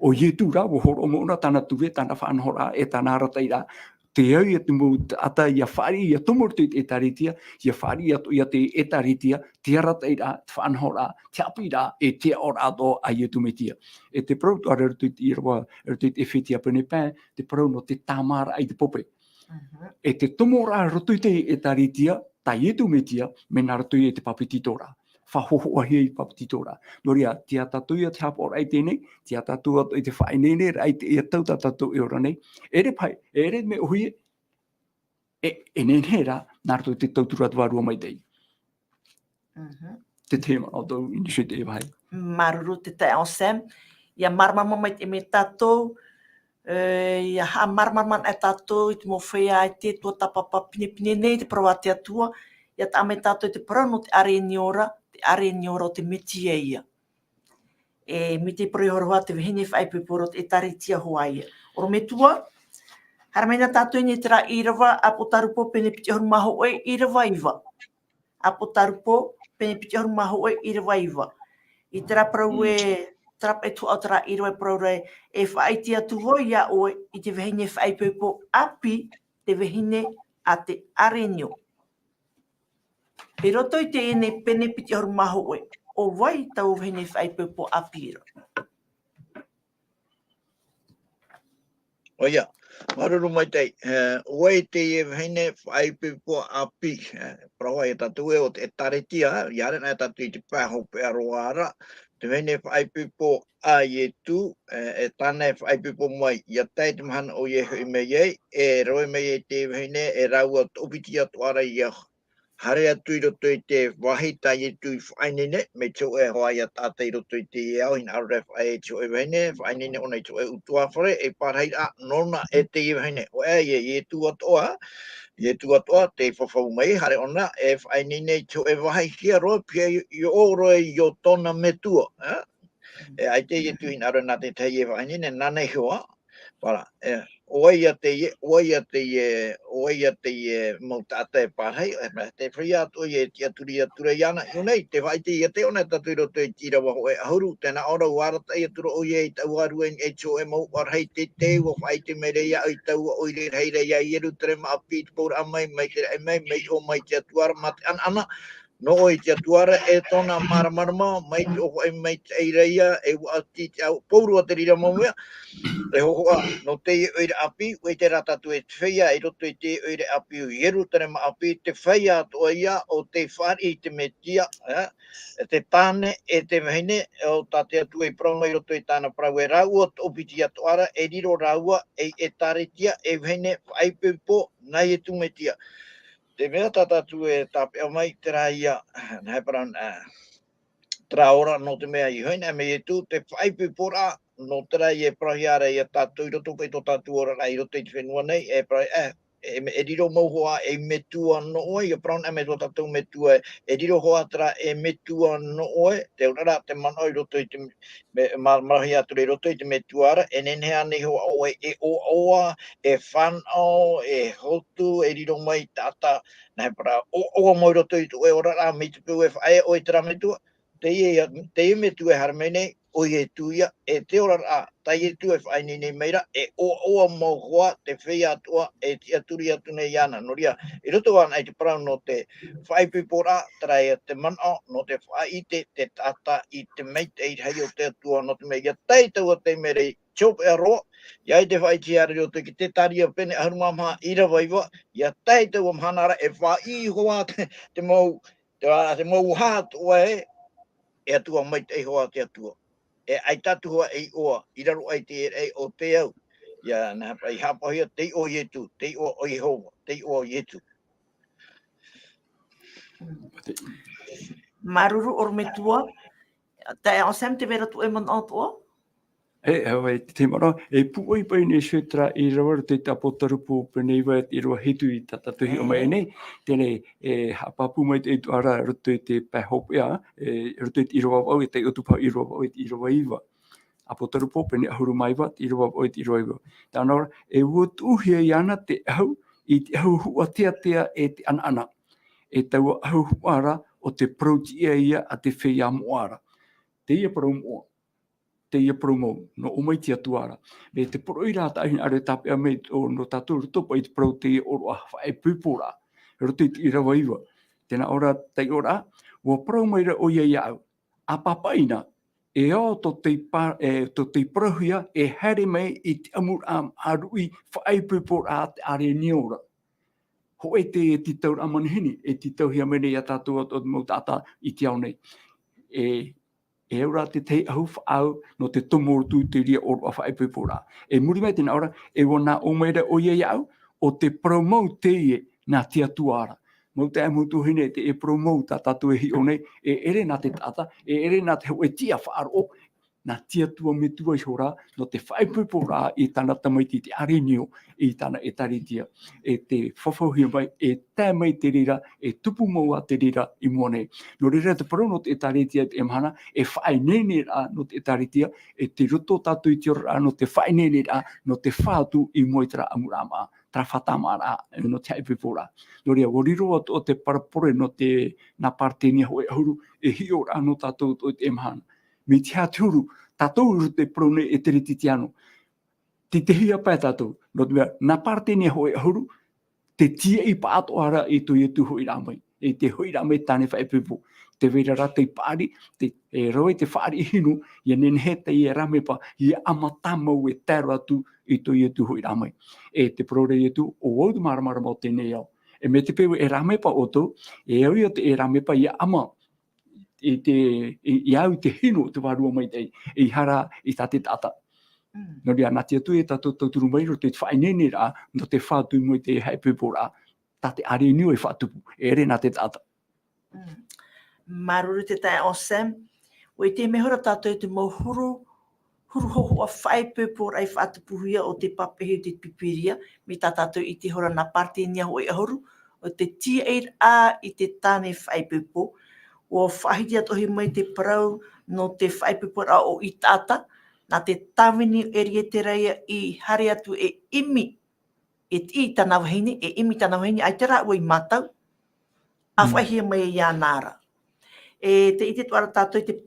ʻO Ietu rā, ʻua hōroʻa mau na tāna ture, tāna faʻanahoraʻa, e tāna arataʻiraʻa. Te au ia te mau taʻata ia fāriʻi, ia tomo i roto i te ʻētāretia, ia fāriʻi atoʻa ia te ʻētāretia, te arataʻiraʻa, te faʻanahoraʻa, te haʻapiʻiraʻa, e te aʻoraʻa atoʻa a Ietu Metia. E te parau atoʻa ra i roto i te ʻīrava, i roto i te ʻEfetia pene pae, te parau nō te tāmāraʻa i te pope. Mhm. E te tomoraʻa i roto i te ʻētāretia, tā Ietu Metia, mea nā roto ia i te pāpetitoraʻa. Faʻahōhoʻahia i te pāpetitoraʻa. Nō reira, tiʻa tātou ia te haʻapaʻoraʻa i teie nei, tiʻa tātou atoʻa i te faʻaineineraʻa i te, ia tau tā tātou e ora nei. ʻEʻere paʻi, ʻeʻere mea ʻōhie, e, e nehenehe rā, nā roto i te tauturu atu vārua maitaʻi. Mhm. Te tahi manaʻo tau, Initiate e vāhi. Māuruuru te taeaʻe Sam. Ia māramarama mai te mea tātou, e, ia haʻamāramarama e tātou i te mau feiā ʻaita e tuatāpapa pinepine nei te parau a te Atua, ia taʻa mai tātou i te parau nō te ʻāreʻa niora, te ʻāreʻa niora o te Metia ia. E, mai te parau horoʻa te vahine faʻaipoipo roto i te ʻētāretia hoʻi ia. ʻOrometua, haere mai na tātou i niʻa i terā ʻīrava, ʻĀpōtarupo pene piti ʻahuru mā hōʻē, ʻīrava iva. ʻĀpōtarupo, pene piti ʻahuru mā hōʻē, ʻīrava iva. I terā parau e, terā paʻi tuhaʻa o terā ʻīrava e parau ra, e faʻaʻite atu vau iā ʻoe i te vahine faʻaipoipo ʻāpī, te vahine a te ʻāreʻa niora. I roto i teie nei pene piti ʻahuru mā hōʻē, ʻo vai taua vahine faʻaipoipo ʻāpī ra? ʻOia, māuruuru maitaʻi. E, ʻo vai teie vahine faʻaipoipo ʻāpī? E, parau ia tātou ē, ʻo te ʻētāretia, ʻia haere na tātou i te pae hopeʻa roa ra, te vahine faʻaipoipo a Ietu, e, e tāna e faʻaipoipo mai, ʻia tae i te mahana ʻoia e hoʻi mai ai, e roe mai ai te vahine, e rāua toʻopiti atoʻa ra ʻia haere atu i roto i te vāhi tā Ietu i faʻaineine, mai te hōʻē hoʻi ia taʻata i roto i te ao, hinaʻaro ra e faʻaea i te hōʻē vahine, faʻaineine ʻōna i te hōʻē ʻutuāfare, e pārahiraʻa nōna e teie vahine. ʻOia, ʻo Ietu atoʻa, Ietu atoʻa, tei fafau mai, haere ʻōna, e faʻaineine i te hōʻē vāhi hia roa, pihaʻi iho roa i ʻō tōna metua, e? E ʻaita Ietu hinaʻaro nā te tahi e faʻaineine, nāna iho ā. Voilà, e, ʻo vai ia teie, ʻo vai ia teie, ʻo vai ia teie mau taʻata e pārahi, e, mea te feiā atoʻa ia e tiʻaturi atu ra iāna. I ʻō nei, tē faʻaʻite ia ʻōna tātou i roto i te ʻīrava hōʻē ʻahuru, tē nā ʻō ra, ʻua arataʻi atu ra ʻoia i taua rua i niʻa i te hōʻē mau ʻārahi teitei, ʻua faʻaʻite mai ra iāʻu i taua ʻoire rahi ra iā Ierutarema ʻāpī i te pouraʻa mai, mai te raʻi mai, mai te ʻō mai i te Atua ra, mā te ʻanaʻana, nō ʻoe i te Atua ra, e tōna māramarama, mai te ʻōfaʻi maitaʻi ra ia, e ʻua ʻati te au, pauroa te reira mau mea, e hōhoʻa, nō teie ʻoire ʻāpī, ʻua ʻite rā tātou e te feiā, i roto i te ʻoire ʻāpī, ʻo Ierutarema ʻāpī, te feiā atoʻa ia, ʻo tei fāriʻi i te Metia, e, e te tāne, e te vahine, ʻo tā te Atua i parau mai i roto i tāna parau, e rāua toʻopiti atoʻa ra, e riro rāua, ei ʻētāretia, ei vahine faʻaipoipo, nā Ietu Metia. Te mea tā tātou e tāpeʻa mai, terā ia, nā he parau, ā, terā ora nō te mea i hoʻi na mea Ietu, te faʻaipoiporaʻa, nō terā ia e parauhia ra ia tātou i roto paʻi tō tātou oraraʻa i roto i te fenua nei, e parau, e, e, e riro mau hoʻi ei metua nō ʻoe, ia parau na mea tō tātou metua, e riro hoʻi terā e metua nō ʻoe, te oraraʻa te manaʻo i roto i te me-, ma-, marahia atu ra i roto i te metua ra, e nehenehe ānei hoʻi ʻoe e ʻoaʻoa, e fānaʻo, e hotu, e riro mai taʻata, nā he parau, ʻoaʻoa mau i roto i tō ʻoe oraraʻa, mai te peu e faʻaea ʻoe terā metua, teie, teie metua e haere mai nei, ʻo Ietu ia, e te oraraʻa, tā Ietu e faʻaineine mai ra, e ʻoaʻoa mau hoʻi te feiā atoʻa, e tiʻaturi atu nei iāna. Nō reira, i roto anaʻe i te parau nō te faʻaipoiporaʻa, terā ia te manaʻo, nō te faʻaʻite, te taʻata i te maitaʻi rahi o te Atua, nō te mea ʻia tae i taua taime ra i te hopeʻa roa, ʻia ʻite faʻaʻitehia ra i roto i te Zekaria pene ʻahuru mā maha ʻīrava iva, ʻia tae i taua mahana ra e faʻaʻī hoʻi te, te mau, te, te mau hā atoʻa ē, e Atua maitaʻi hoʻi te Atua. E ʻaita atu hoʻi ei iʻoa, i raro aʻe i te raʻi o te au. ʻIa, nā, i haʻapaʻohia te iʻoa o Ietu, te iʻoa o Iehova, te iʻoa o Ietu. Māuruuru ʻorometua, taeaʻe Sam, tē vai ra tō ʻoe manaʻo atoʻa? E, e, e, te mara, e pūʻoi paʻi nei Sētara i rave i roto i te ʻApotarupo pene iva i te ʻīrava hitu i tā tātou hiʻo mai nei, teie, e, haʻapāpū mai te ʻutuāfare i roto i te pae hopeʻa, e, i roto i te ʻīrava vaʻu, e taiʻo atu paʻi ʻīrava vaʻu, i te ʻīrava iva. ʻApotarupo pene ʻahuru mā iva, te ʻīrava vaʻu i te ʻīrava iva. Tāna ora, e ʻua tuʻuhia iāna te ʻahu, i te ʻahu huʻa teatea e te ʻanaʻana. E taua ʻahu huʻa ra, ʻo te parau tiʻa ia a te feiā moʻa ra. Teie parau moʻa. Teie parau mau, nō ʻō mai te Atua ra. Mai te poroʻi ra, tā ʻoe hinaʻaro e tāpeʻa mai, ʻo, nō tātou roto paʻi i te parau teie ʻōroʻa faʻaipoiporaʻa. Roto i te ʻīrava iva. Tē nā ʻō ra, taiʻo ra, ʻua parau mai ra ʻoia iāʻu. ʻA pāpaʻi na, e ao tō tei pa-, e, tō tei parauhia, e haere mai i te ʻamuraʻa māʻa ruʻi faʻaipoiporaʻa a te ʻĀrenio ra. Hōʻē teie tītauraʻa manihini, e tītauhia mai nei iā tātou atoʻa mau taʻata i te ao nei. E, e au ra te tahi ʻahu faʻaau nō te tomo atu i te reira ʻōroʻa faʻaipoiporaʻa. E muri mai tē nā ʻō ra, e ʻua nā ʻō mai ra ʻoia iāʻu, ʻo te parau mau teie nā te Atua ra. Mau taeaʻe, mau tuahine, teie parau mau tā tātou e hiʻo nei, e ʻere nā te taʻata, e ʻere nā te hōʻē tiʻa faʻaroʻo, nā te Atua Metua ihora, nō te faʻaipoiporaʻa i tāna tamaiti te ʻĀrenio, i tāna ʻĒtārētia. E tē fafauhia mai, e tae mai te reira, e tupu mau ā te reira i mua nei. Nō reira te parau nō te ʻĒtārētia i teie mahana, e faʻaineineraʻa nō te ʻĒtārētia, e tei roto tātou i te oraraʻa nō te faʻaineineraʻa, nō te fā atu i mua i terā ʻamuraʻa māʻa, terā faʻatāmāraʻa, nō te faʻaipoiporaʻa. Nō reira, ʻua riro atoʻa te parabole nō te, nā Paretenia hōʻē ʻahuru, e hiʻoraʻa nō tātou atoʻa i teie mahana. Mai te aha te huru, tātou i roto i te parau nei e Teretitiano. Tei te hia pae tātou, nō te mea, nā Paretenia hōʻē ʻahuru, te tīaʻi pāʻatoʻa ra i tō Ietu hoʻiraʻa mai, i te hoʻiraʻa mai tāne faʻaipoipo. Tē vai ra rā tei paʻari, te, e rave te fāriʻi hinu, ʻia nehenehe teie rāmepa, ʻia ʻama tāmau e tae roa atu i tō Ietu hoʻiraʻa mai. E te parau ra Ietu, ʻo vau te māramarama o teie nei ao. E mai te peu e rāmepa ʻoutou, e au ia te, e rāmepa ʻia ʻama i te, i, ʻia au i te hinu o te Vārua Maitaʻi, ʻeiaha rā i tā te taʻata. Mm. Nō reira, nā te Atua e tātou tauturu mai roto i te faʻaineineraʻa, nō te fā atu i mua i te faʻaipoiporaʻa, tā te ʻĀrenio e faʻatupu, e ʻere nā te taʻata. Mm. Māuruuru te taeaʻe Sam, ʻua ʻite mai hoʻi ra tātou i te mau huru, huru hōhoʻa faʻaipoiporaʻa i faʻatupuhia ʻo tei pāpaʻihia i te Pīpīria, mai tā tātou i ʻite hoʻi ra nā Paretenia hōʻē ʻahuru, ʻo te tīaʻiraʻa i te tāne faʻaipoipo. ʻUa faʻahiti atoʻa mai te parau nō te faʻaipoiporaʻa o Itaata, nā te tāvini o Erietera ia i haere atu e ʻimi, e tiʻi i tāna vahine, e ʻimi i tāna vahine, ʻaita rā ʻua i mātau, ʻa Mm. faʻaʻitehia mai iāna ra. E tē ʻite atoʻa ra tātou i te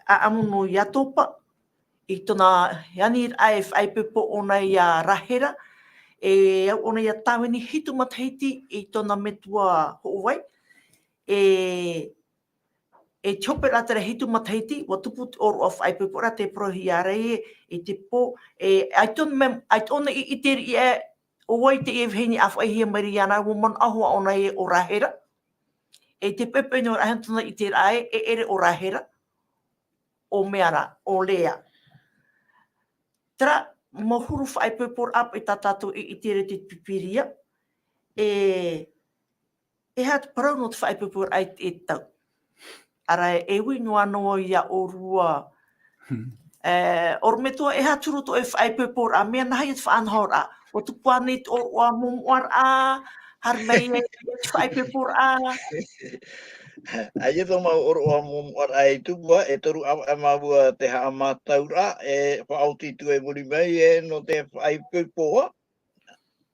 ʻāʻamu nō Iatopa, i tōna aniraʻa e faʻaipoipo ʻōna iā Rahera, e au ʻōna ʻia tāvini hitu matahiti i tōna metua hoʻovai, e, e te hoperaʻa terā hitu matahiti, ʻua tupu te ʻōroʻa faʻaipoiporaʻa, tē parauhia ra ē, i te pō, e, ʻaita ʻōna mea, ʻaita ʻōna i ʻite riʻi ē, ʻo vai teie vahine ʻa faʻaʻitehia mai ra iāna, ʻua manaʻo hoʻi ʻōna ē ʻo Rahera. E te poʻipoʻi nō Rahera tōna ʻiteraʻa ē, e ʻere ʻo Rahera, ʻo mea rā, ʻo Lea. Terā mau huru faʻaipoiporaʻa paʻi tā tātou i ʻite ra i te Pīpīria, e, e aha te parau nō te faʻaipoiporaʻa i te tau. Ara e, e ui noa noa iā ʻōrua. Hmm. E, ʻorometua, e aha te huru tō ʻoe faʻaipoiporaʻa, mea nāhea te faʻanahoraʻa? ʻUa tupu ānei te ʻōroʻa momoʻaraʻa, haere mai ai te faʻaipoiporaʻa? ʻAita tō mau ʻōroʻa momoʻaraʻa i tupu, e toru ʻāvaʻe māua te haʻamātauraʻa, e faʻaoti atu e muri mai, e nō te faʻaipoiporaʻa.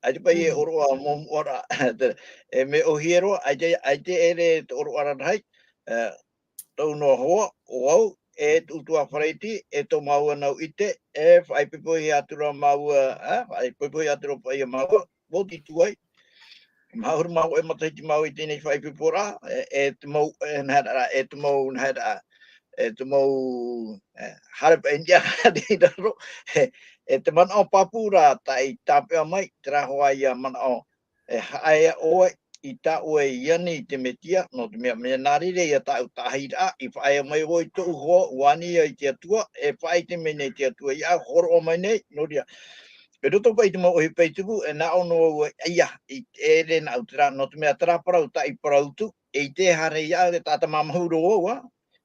ʻAita paʻi e Mm. ʻōroʻa momoʻaraʻa. E mea ʻōhie roa, ʻaita, ʻaita e ʻere te ʻōroʻa rarahi, e, tau noa hoʻi, ʻo vau, e te ʻutuāfare iti, e tō māua nau ʻite, e faʻaipoipohia atu ra māua, e, faʻaipoipohia atu ra paʻi iā māua, vau te tuai. Mahuru māua e matahiti māua i teie faʻaipoiporaʻa, e, e te mau, e, nāhea rā, e te mau, nāhea rā, e te mau, e, haere paʻi i niʻa i raro, e, e te manaʻo pāpū rā, tā i tāpeʻa mai, terā hoʻi ia manaʻo, e haʻaea ʻoe i tā ʻoe i ani i te Mesia, nō te mea, mea nā reira ia tāʻu taʻahiraʻa, i faʻaea mai ʻoe i tōʻu hoa, ʻua ani ia i te Atua, e faʻaʻite mai nei te Atua iāʻu, hōroʻa mai nei, nō reira. I roto paʻi i te mau ʻohipa i tupu, e nā ʻō noa au, ʻaita, i, e ʻere nāʻu terā, nō te mea terā parau, tā i parau atu, e ʻite haere iāʻu, te taʻata māmāhuru au, ā,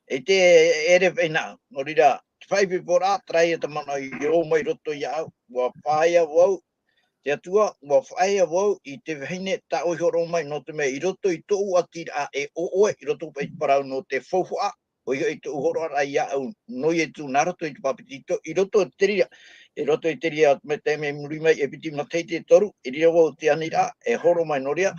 e ʻite e ʻere paʻi nāʻu, nō reira, te faʻaipoiporaʻa, terā ia te manaʻo i ō mai i roto iāʻu, ua faʻaea vau, te Atua, ua faʻaea vau i te vahine tā ʻoe i hōroʻa mai, nō te mea i roto i tōʻu ʻatiraʻa e ʻo ʻoe, i roto paʻi i te parau nō te faufaʻa, ʻoia hoʻi tōʻu hōroʻaraʻa iāʻu, nō Ietu, nā roto i te bāpetizo, i roto i te reira, i roto i te reira, mea taime i muri mai, e piti Mataio toru, i reira vau te aniraʻa, e hōroʻa mai nō reira,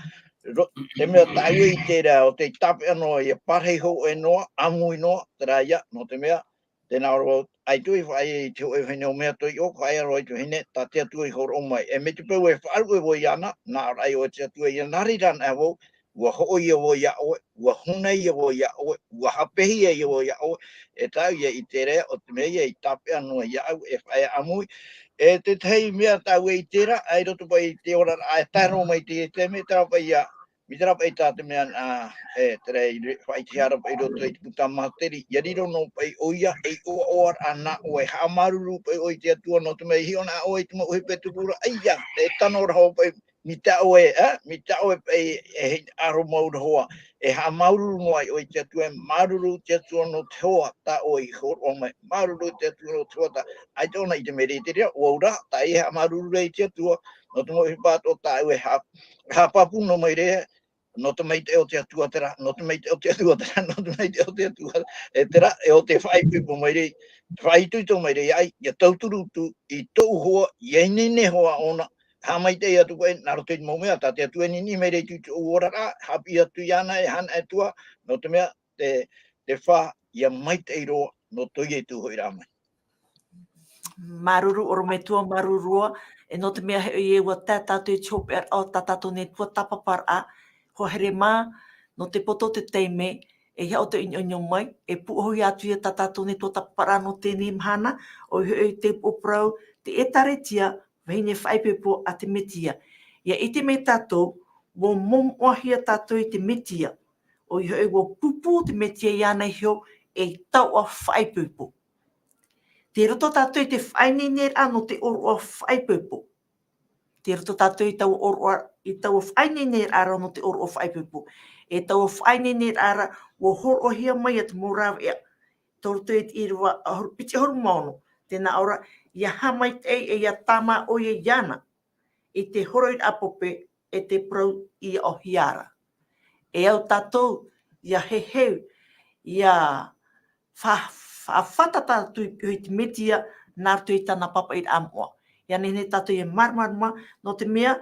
ro-, te mea tāʻu e ʻite ra, ʻo tē tāpeʻa noa, ʻia parahi hōʻē noa, ʻāmui noa, terā ia, nō te mea, tē nā ʻō ra vau, ʻaita e faʻaea i te hōʻē vahine ʻo mea atoʻa i ʻō, faʻaea roa i te vahine, tā te Atua i hōroʻa mai. E mai te peu e faʻaruʻe vau iāna, nā ʻō ra ʻoe te Atua ia, nā reira anaʻe vau, ua hoʻo ia vau iā ʻoe, ua huna ia vau iā ʻoe, ua hapehi ia vau iā ʻoe, e tāʻu ia i te reira, ʻo te mea ia i tāpeʻa noa iāʻu, e faʻaea ʻāmui. E te tahi mea tāʻu e ʻite ra, ʻa i roto paʻi i te oraraʻa, e tae roa mai te, te mea terā paʻi ia, mai terā paʻi tā te mea, ā, e, terā i re-, faʻaʻitehia ra paʻi i roto i te puta Māteri, ʻia riro noa paʻi ʻoia, ei ʻoaʻoaraʻa nā ʻoe, haʻamāuruuru paʻi ʻoe i te Atua, nō te mea i hiʻo na ʻoe i te mau ʻohipa tupuraʻa, ʻaita, e tano ra hoʻi paʻi, mai tā ʻoe, ā, mai tā ʻoe paʻi, e, e, ʻaroha mau ra hoʻi, e haʻamāuruuru noa ai ʻoe i te Atua, e māuruuru te Atua nō te hoa tā ʻoe i hōroʻa mai, māuruuru te Atua nō te hoa tā, ʻaita ʻōna i te mea i te reira, ʻo vau rā, tā ʻoe e haʻamāuruuru ra i te Atua, nō te mau ʻohipa atoʻa tāʻu e ha-, haʻapāpū noa mai ra, nō te maitaʻi o te Atua terā, nō te maitaʻi o te Atua terā, nō te maitaʻi o te Atua, e terā, e ʻo tē faʻaipoipo mai ra, faʻaitoito mai ra iāʻu, ʻia tauturu atu i tōʻu hoa, ʻia ineine hoʻi ʻōna, haʻamaitaʻi atu paʻi, nā roto i te mau mea, tā te Atua e niʻiniʻi mai ra i tōʻu oraraʻa, haʻapiʻi atu iāna, e haʻanaʻe atu ā, nō te mea, te, te fā, ʻia maitaʻi roa, nō tō Ietu hoʻi rā mai. Māuruuru, ʻorometua, māuruuru. E nō te mea hoʻi ē ua tae tātou i te hopeʻa o tā tātou nei tuatāpaparaʻa, hoa here mā, nō te poto o te taime, e hia ʻo te ʻinoʻino mai, e pūʻohu atu ia tā tātou nei tuatāpaparaʻa nō teie mahana, ʻoia hoʻi te upoʻo parau, te ʻĒtārētia, vahine faʻaipoipo a te Mesia. ʻIa ʻite mai tātou, ua momoʻahia tātou i te Mesia. ʻOia hoʻi ua pūpū te Mesia iāna iho ei taoʻa faʻaipoipo. Tei roto tātou i te faʻaineineraʻa nō te ʻōroʻa faʻaipoipo. Tei roto tātou i taua ʻōroʻa, i taua faʻaineineraʻa ra nō te ʻōroʻa faʻaipoipo. E taua faʻaineineraʻa ra, ua hōroʻahia mai ia te mau rāveʻa. Tei roto i te ʻīrava ʻahuru, piti ʻahuru mā ono. Tē nā ʻō ra, ʻia haʻamaitaʻi e ʻia tāmā ʻoia iāna. I te horoʻiraʻa pope, e te parau ʻia ʻohia ra. E au tātou, ʻia heheu, ʻia fa-, fa-, fātata atu i te Mesia, nā roto i tāna pāpaʻiraʻa moʻa. ʻIa nehenehe tātou ʻia māramarama, nō te mea,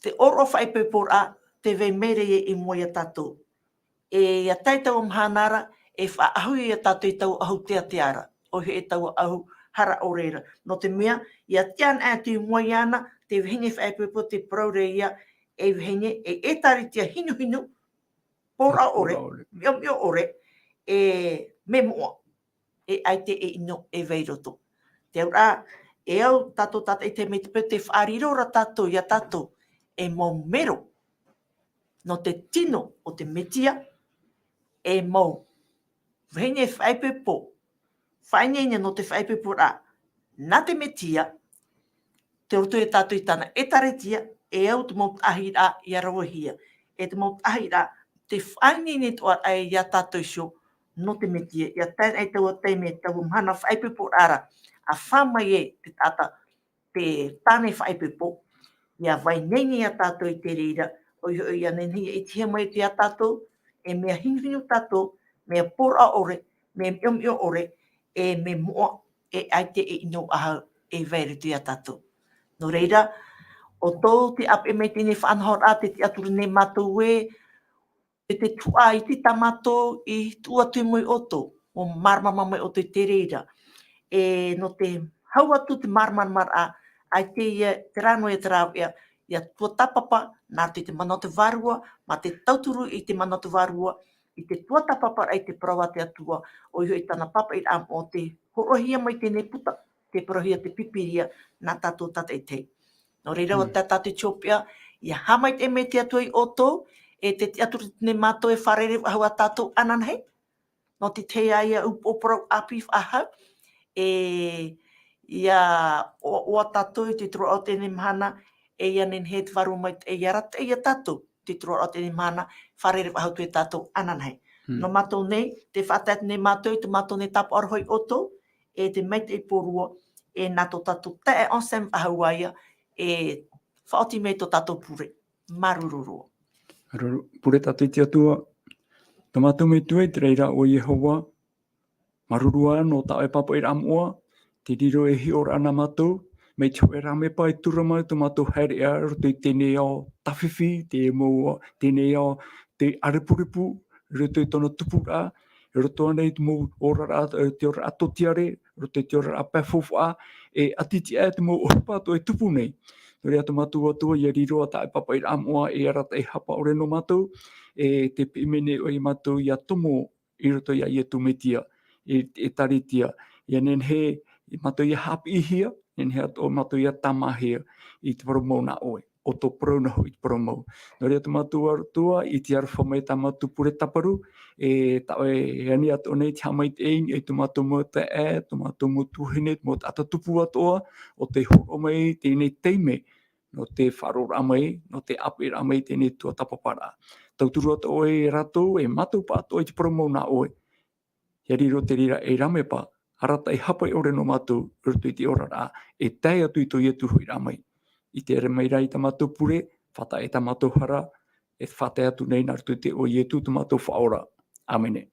te ʻōroʻa faʻaipoiporaʻa, tē vai mai ra ia i mua ia tātou. E, ʻia tae taua mahana ra, e faʻaʻahu ia tātou i taua ʻahu teatea ra, ʻoia hoʻi taua ʻahu hara ʻore ra. Nō te mea, ʻia tiʻa anaʻe atu i mua iāna, te vahine faʻaipoipo te parau ra ia, e vahine, e ʻĒtārētia hinuhinu, pōraʻa ʻore, pōraʻa ʻore. Mioʻio ʻore, e mea moʻa, e ʻaita e ʻino e vai i roto. Te auraʻa, e au tātou tātaʻitahi mai te peu tē faʻariro ra tātou, ia tātou, e mau mero, nō te tino o te Mesia, e mau vahine faʻaipoipo, faʻaineine nō te faʻaipoiporaʻa, nā te Mesia, tei roto ia tātou i tāna ʻĒtārētia, e au te mau taʻahiraʻa ʻia ravehia, e te mau taʻahiraʻa, te faʻaineine atoʻa ia tātou iho, nō te Mesia, ʻia tae ai taua taime, taua mahana faʻaipoiporaʻa ra, ʻa fā mai ai te taʻata, te tāne faʻaipoipo, ʻia vai nei nei ia tātou i te reira, ʻoia hoʻi ʻia nehenehe ʻia ʻitehia mai ia tātou, e mea hinuhinu tātou, mea pōraʻa ʻore, mea mioʻio ʻore, e mea moʻa, e ʻaita e ʻino ʻahau, e vai i roto ia tātou. Nō reira, ʻo tō te ʻāpeʻe mai teie faʻanahoraʻa, tē tiʻaturi nei mātou ē, e te tuʻa i te tā mātou i tuʻu atu i mua ia ʻoutou, ʻo māramarama mai ʻoutou i te reira. E nō te hau atu te māramaramaraʻa, ʻaita ia, terā noa ia te rāveʻa, ʻia tuatāpapa, nā roto i te mana o te Vārua, mā te tauturu i te mana o te Vārua, i te tuatāpaparaʻa i te parau a te Atua, ʻoia hoʻi tāna pāpaʻiraʻa moʻa tē hōroʻahia mai teie puta, tē parauhia te Pīpīria, nā tātou tātaʻitahi. Nō reira, ʻua tae tātou i te hopeʻa, ʻia haʻamaitaʻi mai te Atua ia ʻoutou, e tē tiʻaturi nei mātou e fārerei faʻahou ā tātou ananahi. Nō te tahi ā ia upoʻo parau ʻāpī faʻahou, e, ʻia ʻoaʻoa tātou i te turuʻa o teie mahana, e ʻia nehenehe te Vārua Maitaʻi ʻia arataʻi ia tātou, i te turuʻa o teie mahana, fārerei faʻahou atu ia tātou ananahi. Nō mātou nei, te faʻatae nei mātou i tō mātou nei tāpaʻo roa i ʻoutou, e te maitaʻi pōrua, e nā tō tātou taeaʻe Anselme Faʻahou ïa, e faʻaoti mai tō tātou pure. Māuruuru roa. Māuruuru, pure tātou i te Atua. Tō mātou Metua i te raʻi ra ʻo Iehova, māuruuru ā nō tā ʻoe pāpaʻiraʻa moʻa, te riro e hiʻoraʻa nā mātou, mai te hōʻē rāmepa i tura mai tō mātou haereʻa, i roto i teie nei ao tāfifi, te mau, teie nei ao, te ʻārepurepu, i roto i tōna tupuraʻa, i roto ānei i te mau oraraʻa, te oraraʻa tōtiare, i roto i te oraraʻa pae faufaʻa, e ʻati tiʻa te mau ʻohipa atoʻa e tupu nei. Nō reira tō mātou Atua, ʻia riro ā tā ʻoe pāpaʻiraʻa moʻa, e arataʻi hapa ʻore nō mātou, e tē piʻi mai nei ʻoe ia mātou ʻia tomo i roto ia Ietu Metia, e, e Taritia, ʻia nehenehe mātou ʻia haʻapiʻihia, nehenehe atoʻa mātou ʻia tāmāhia i te parau mau nā ʻoe, ʻo tō parau noa hoʻi te parau mau. Nō reira tō mātou Atua, i te aroha mai tā mātou pure tāparu, e tā ʻoe e ani atoʻa nei te haʻamaitaʻi i tō mātou mau taeaʻe, tō mātou mau tuahine, mau taʻata tupu atoʻa, ʻo tē hōroʻa mai i teie nei taime, nō te faʻaroʻoraʻa mai, nō te ʻāpeʻeraʻa mai i teie nei tuatāpaparaʻa. Tauturu atoʻa ʻoe ia rātou, e mātou pāʻatoʻa i te parau mau nā ʻoe. ʻIa riro te reira ei rāmepa, arataʻi haʻapaʻo ʻore nō mātou, i roto i te oraraʻa, e tae atu i tō Ietu hoʻiraʻa mai. I te ʻere mai ra i tā mātou pure, faʻatae i tā mātou hara, e faʻatae atu nei nā roto i te iʻoa o Ietu tō mātou Faʻaora. ʻĀmene.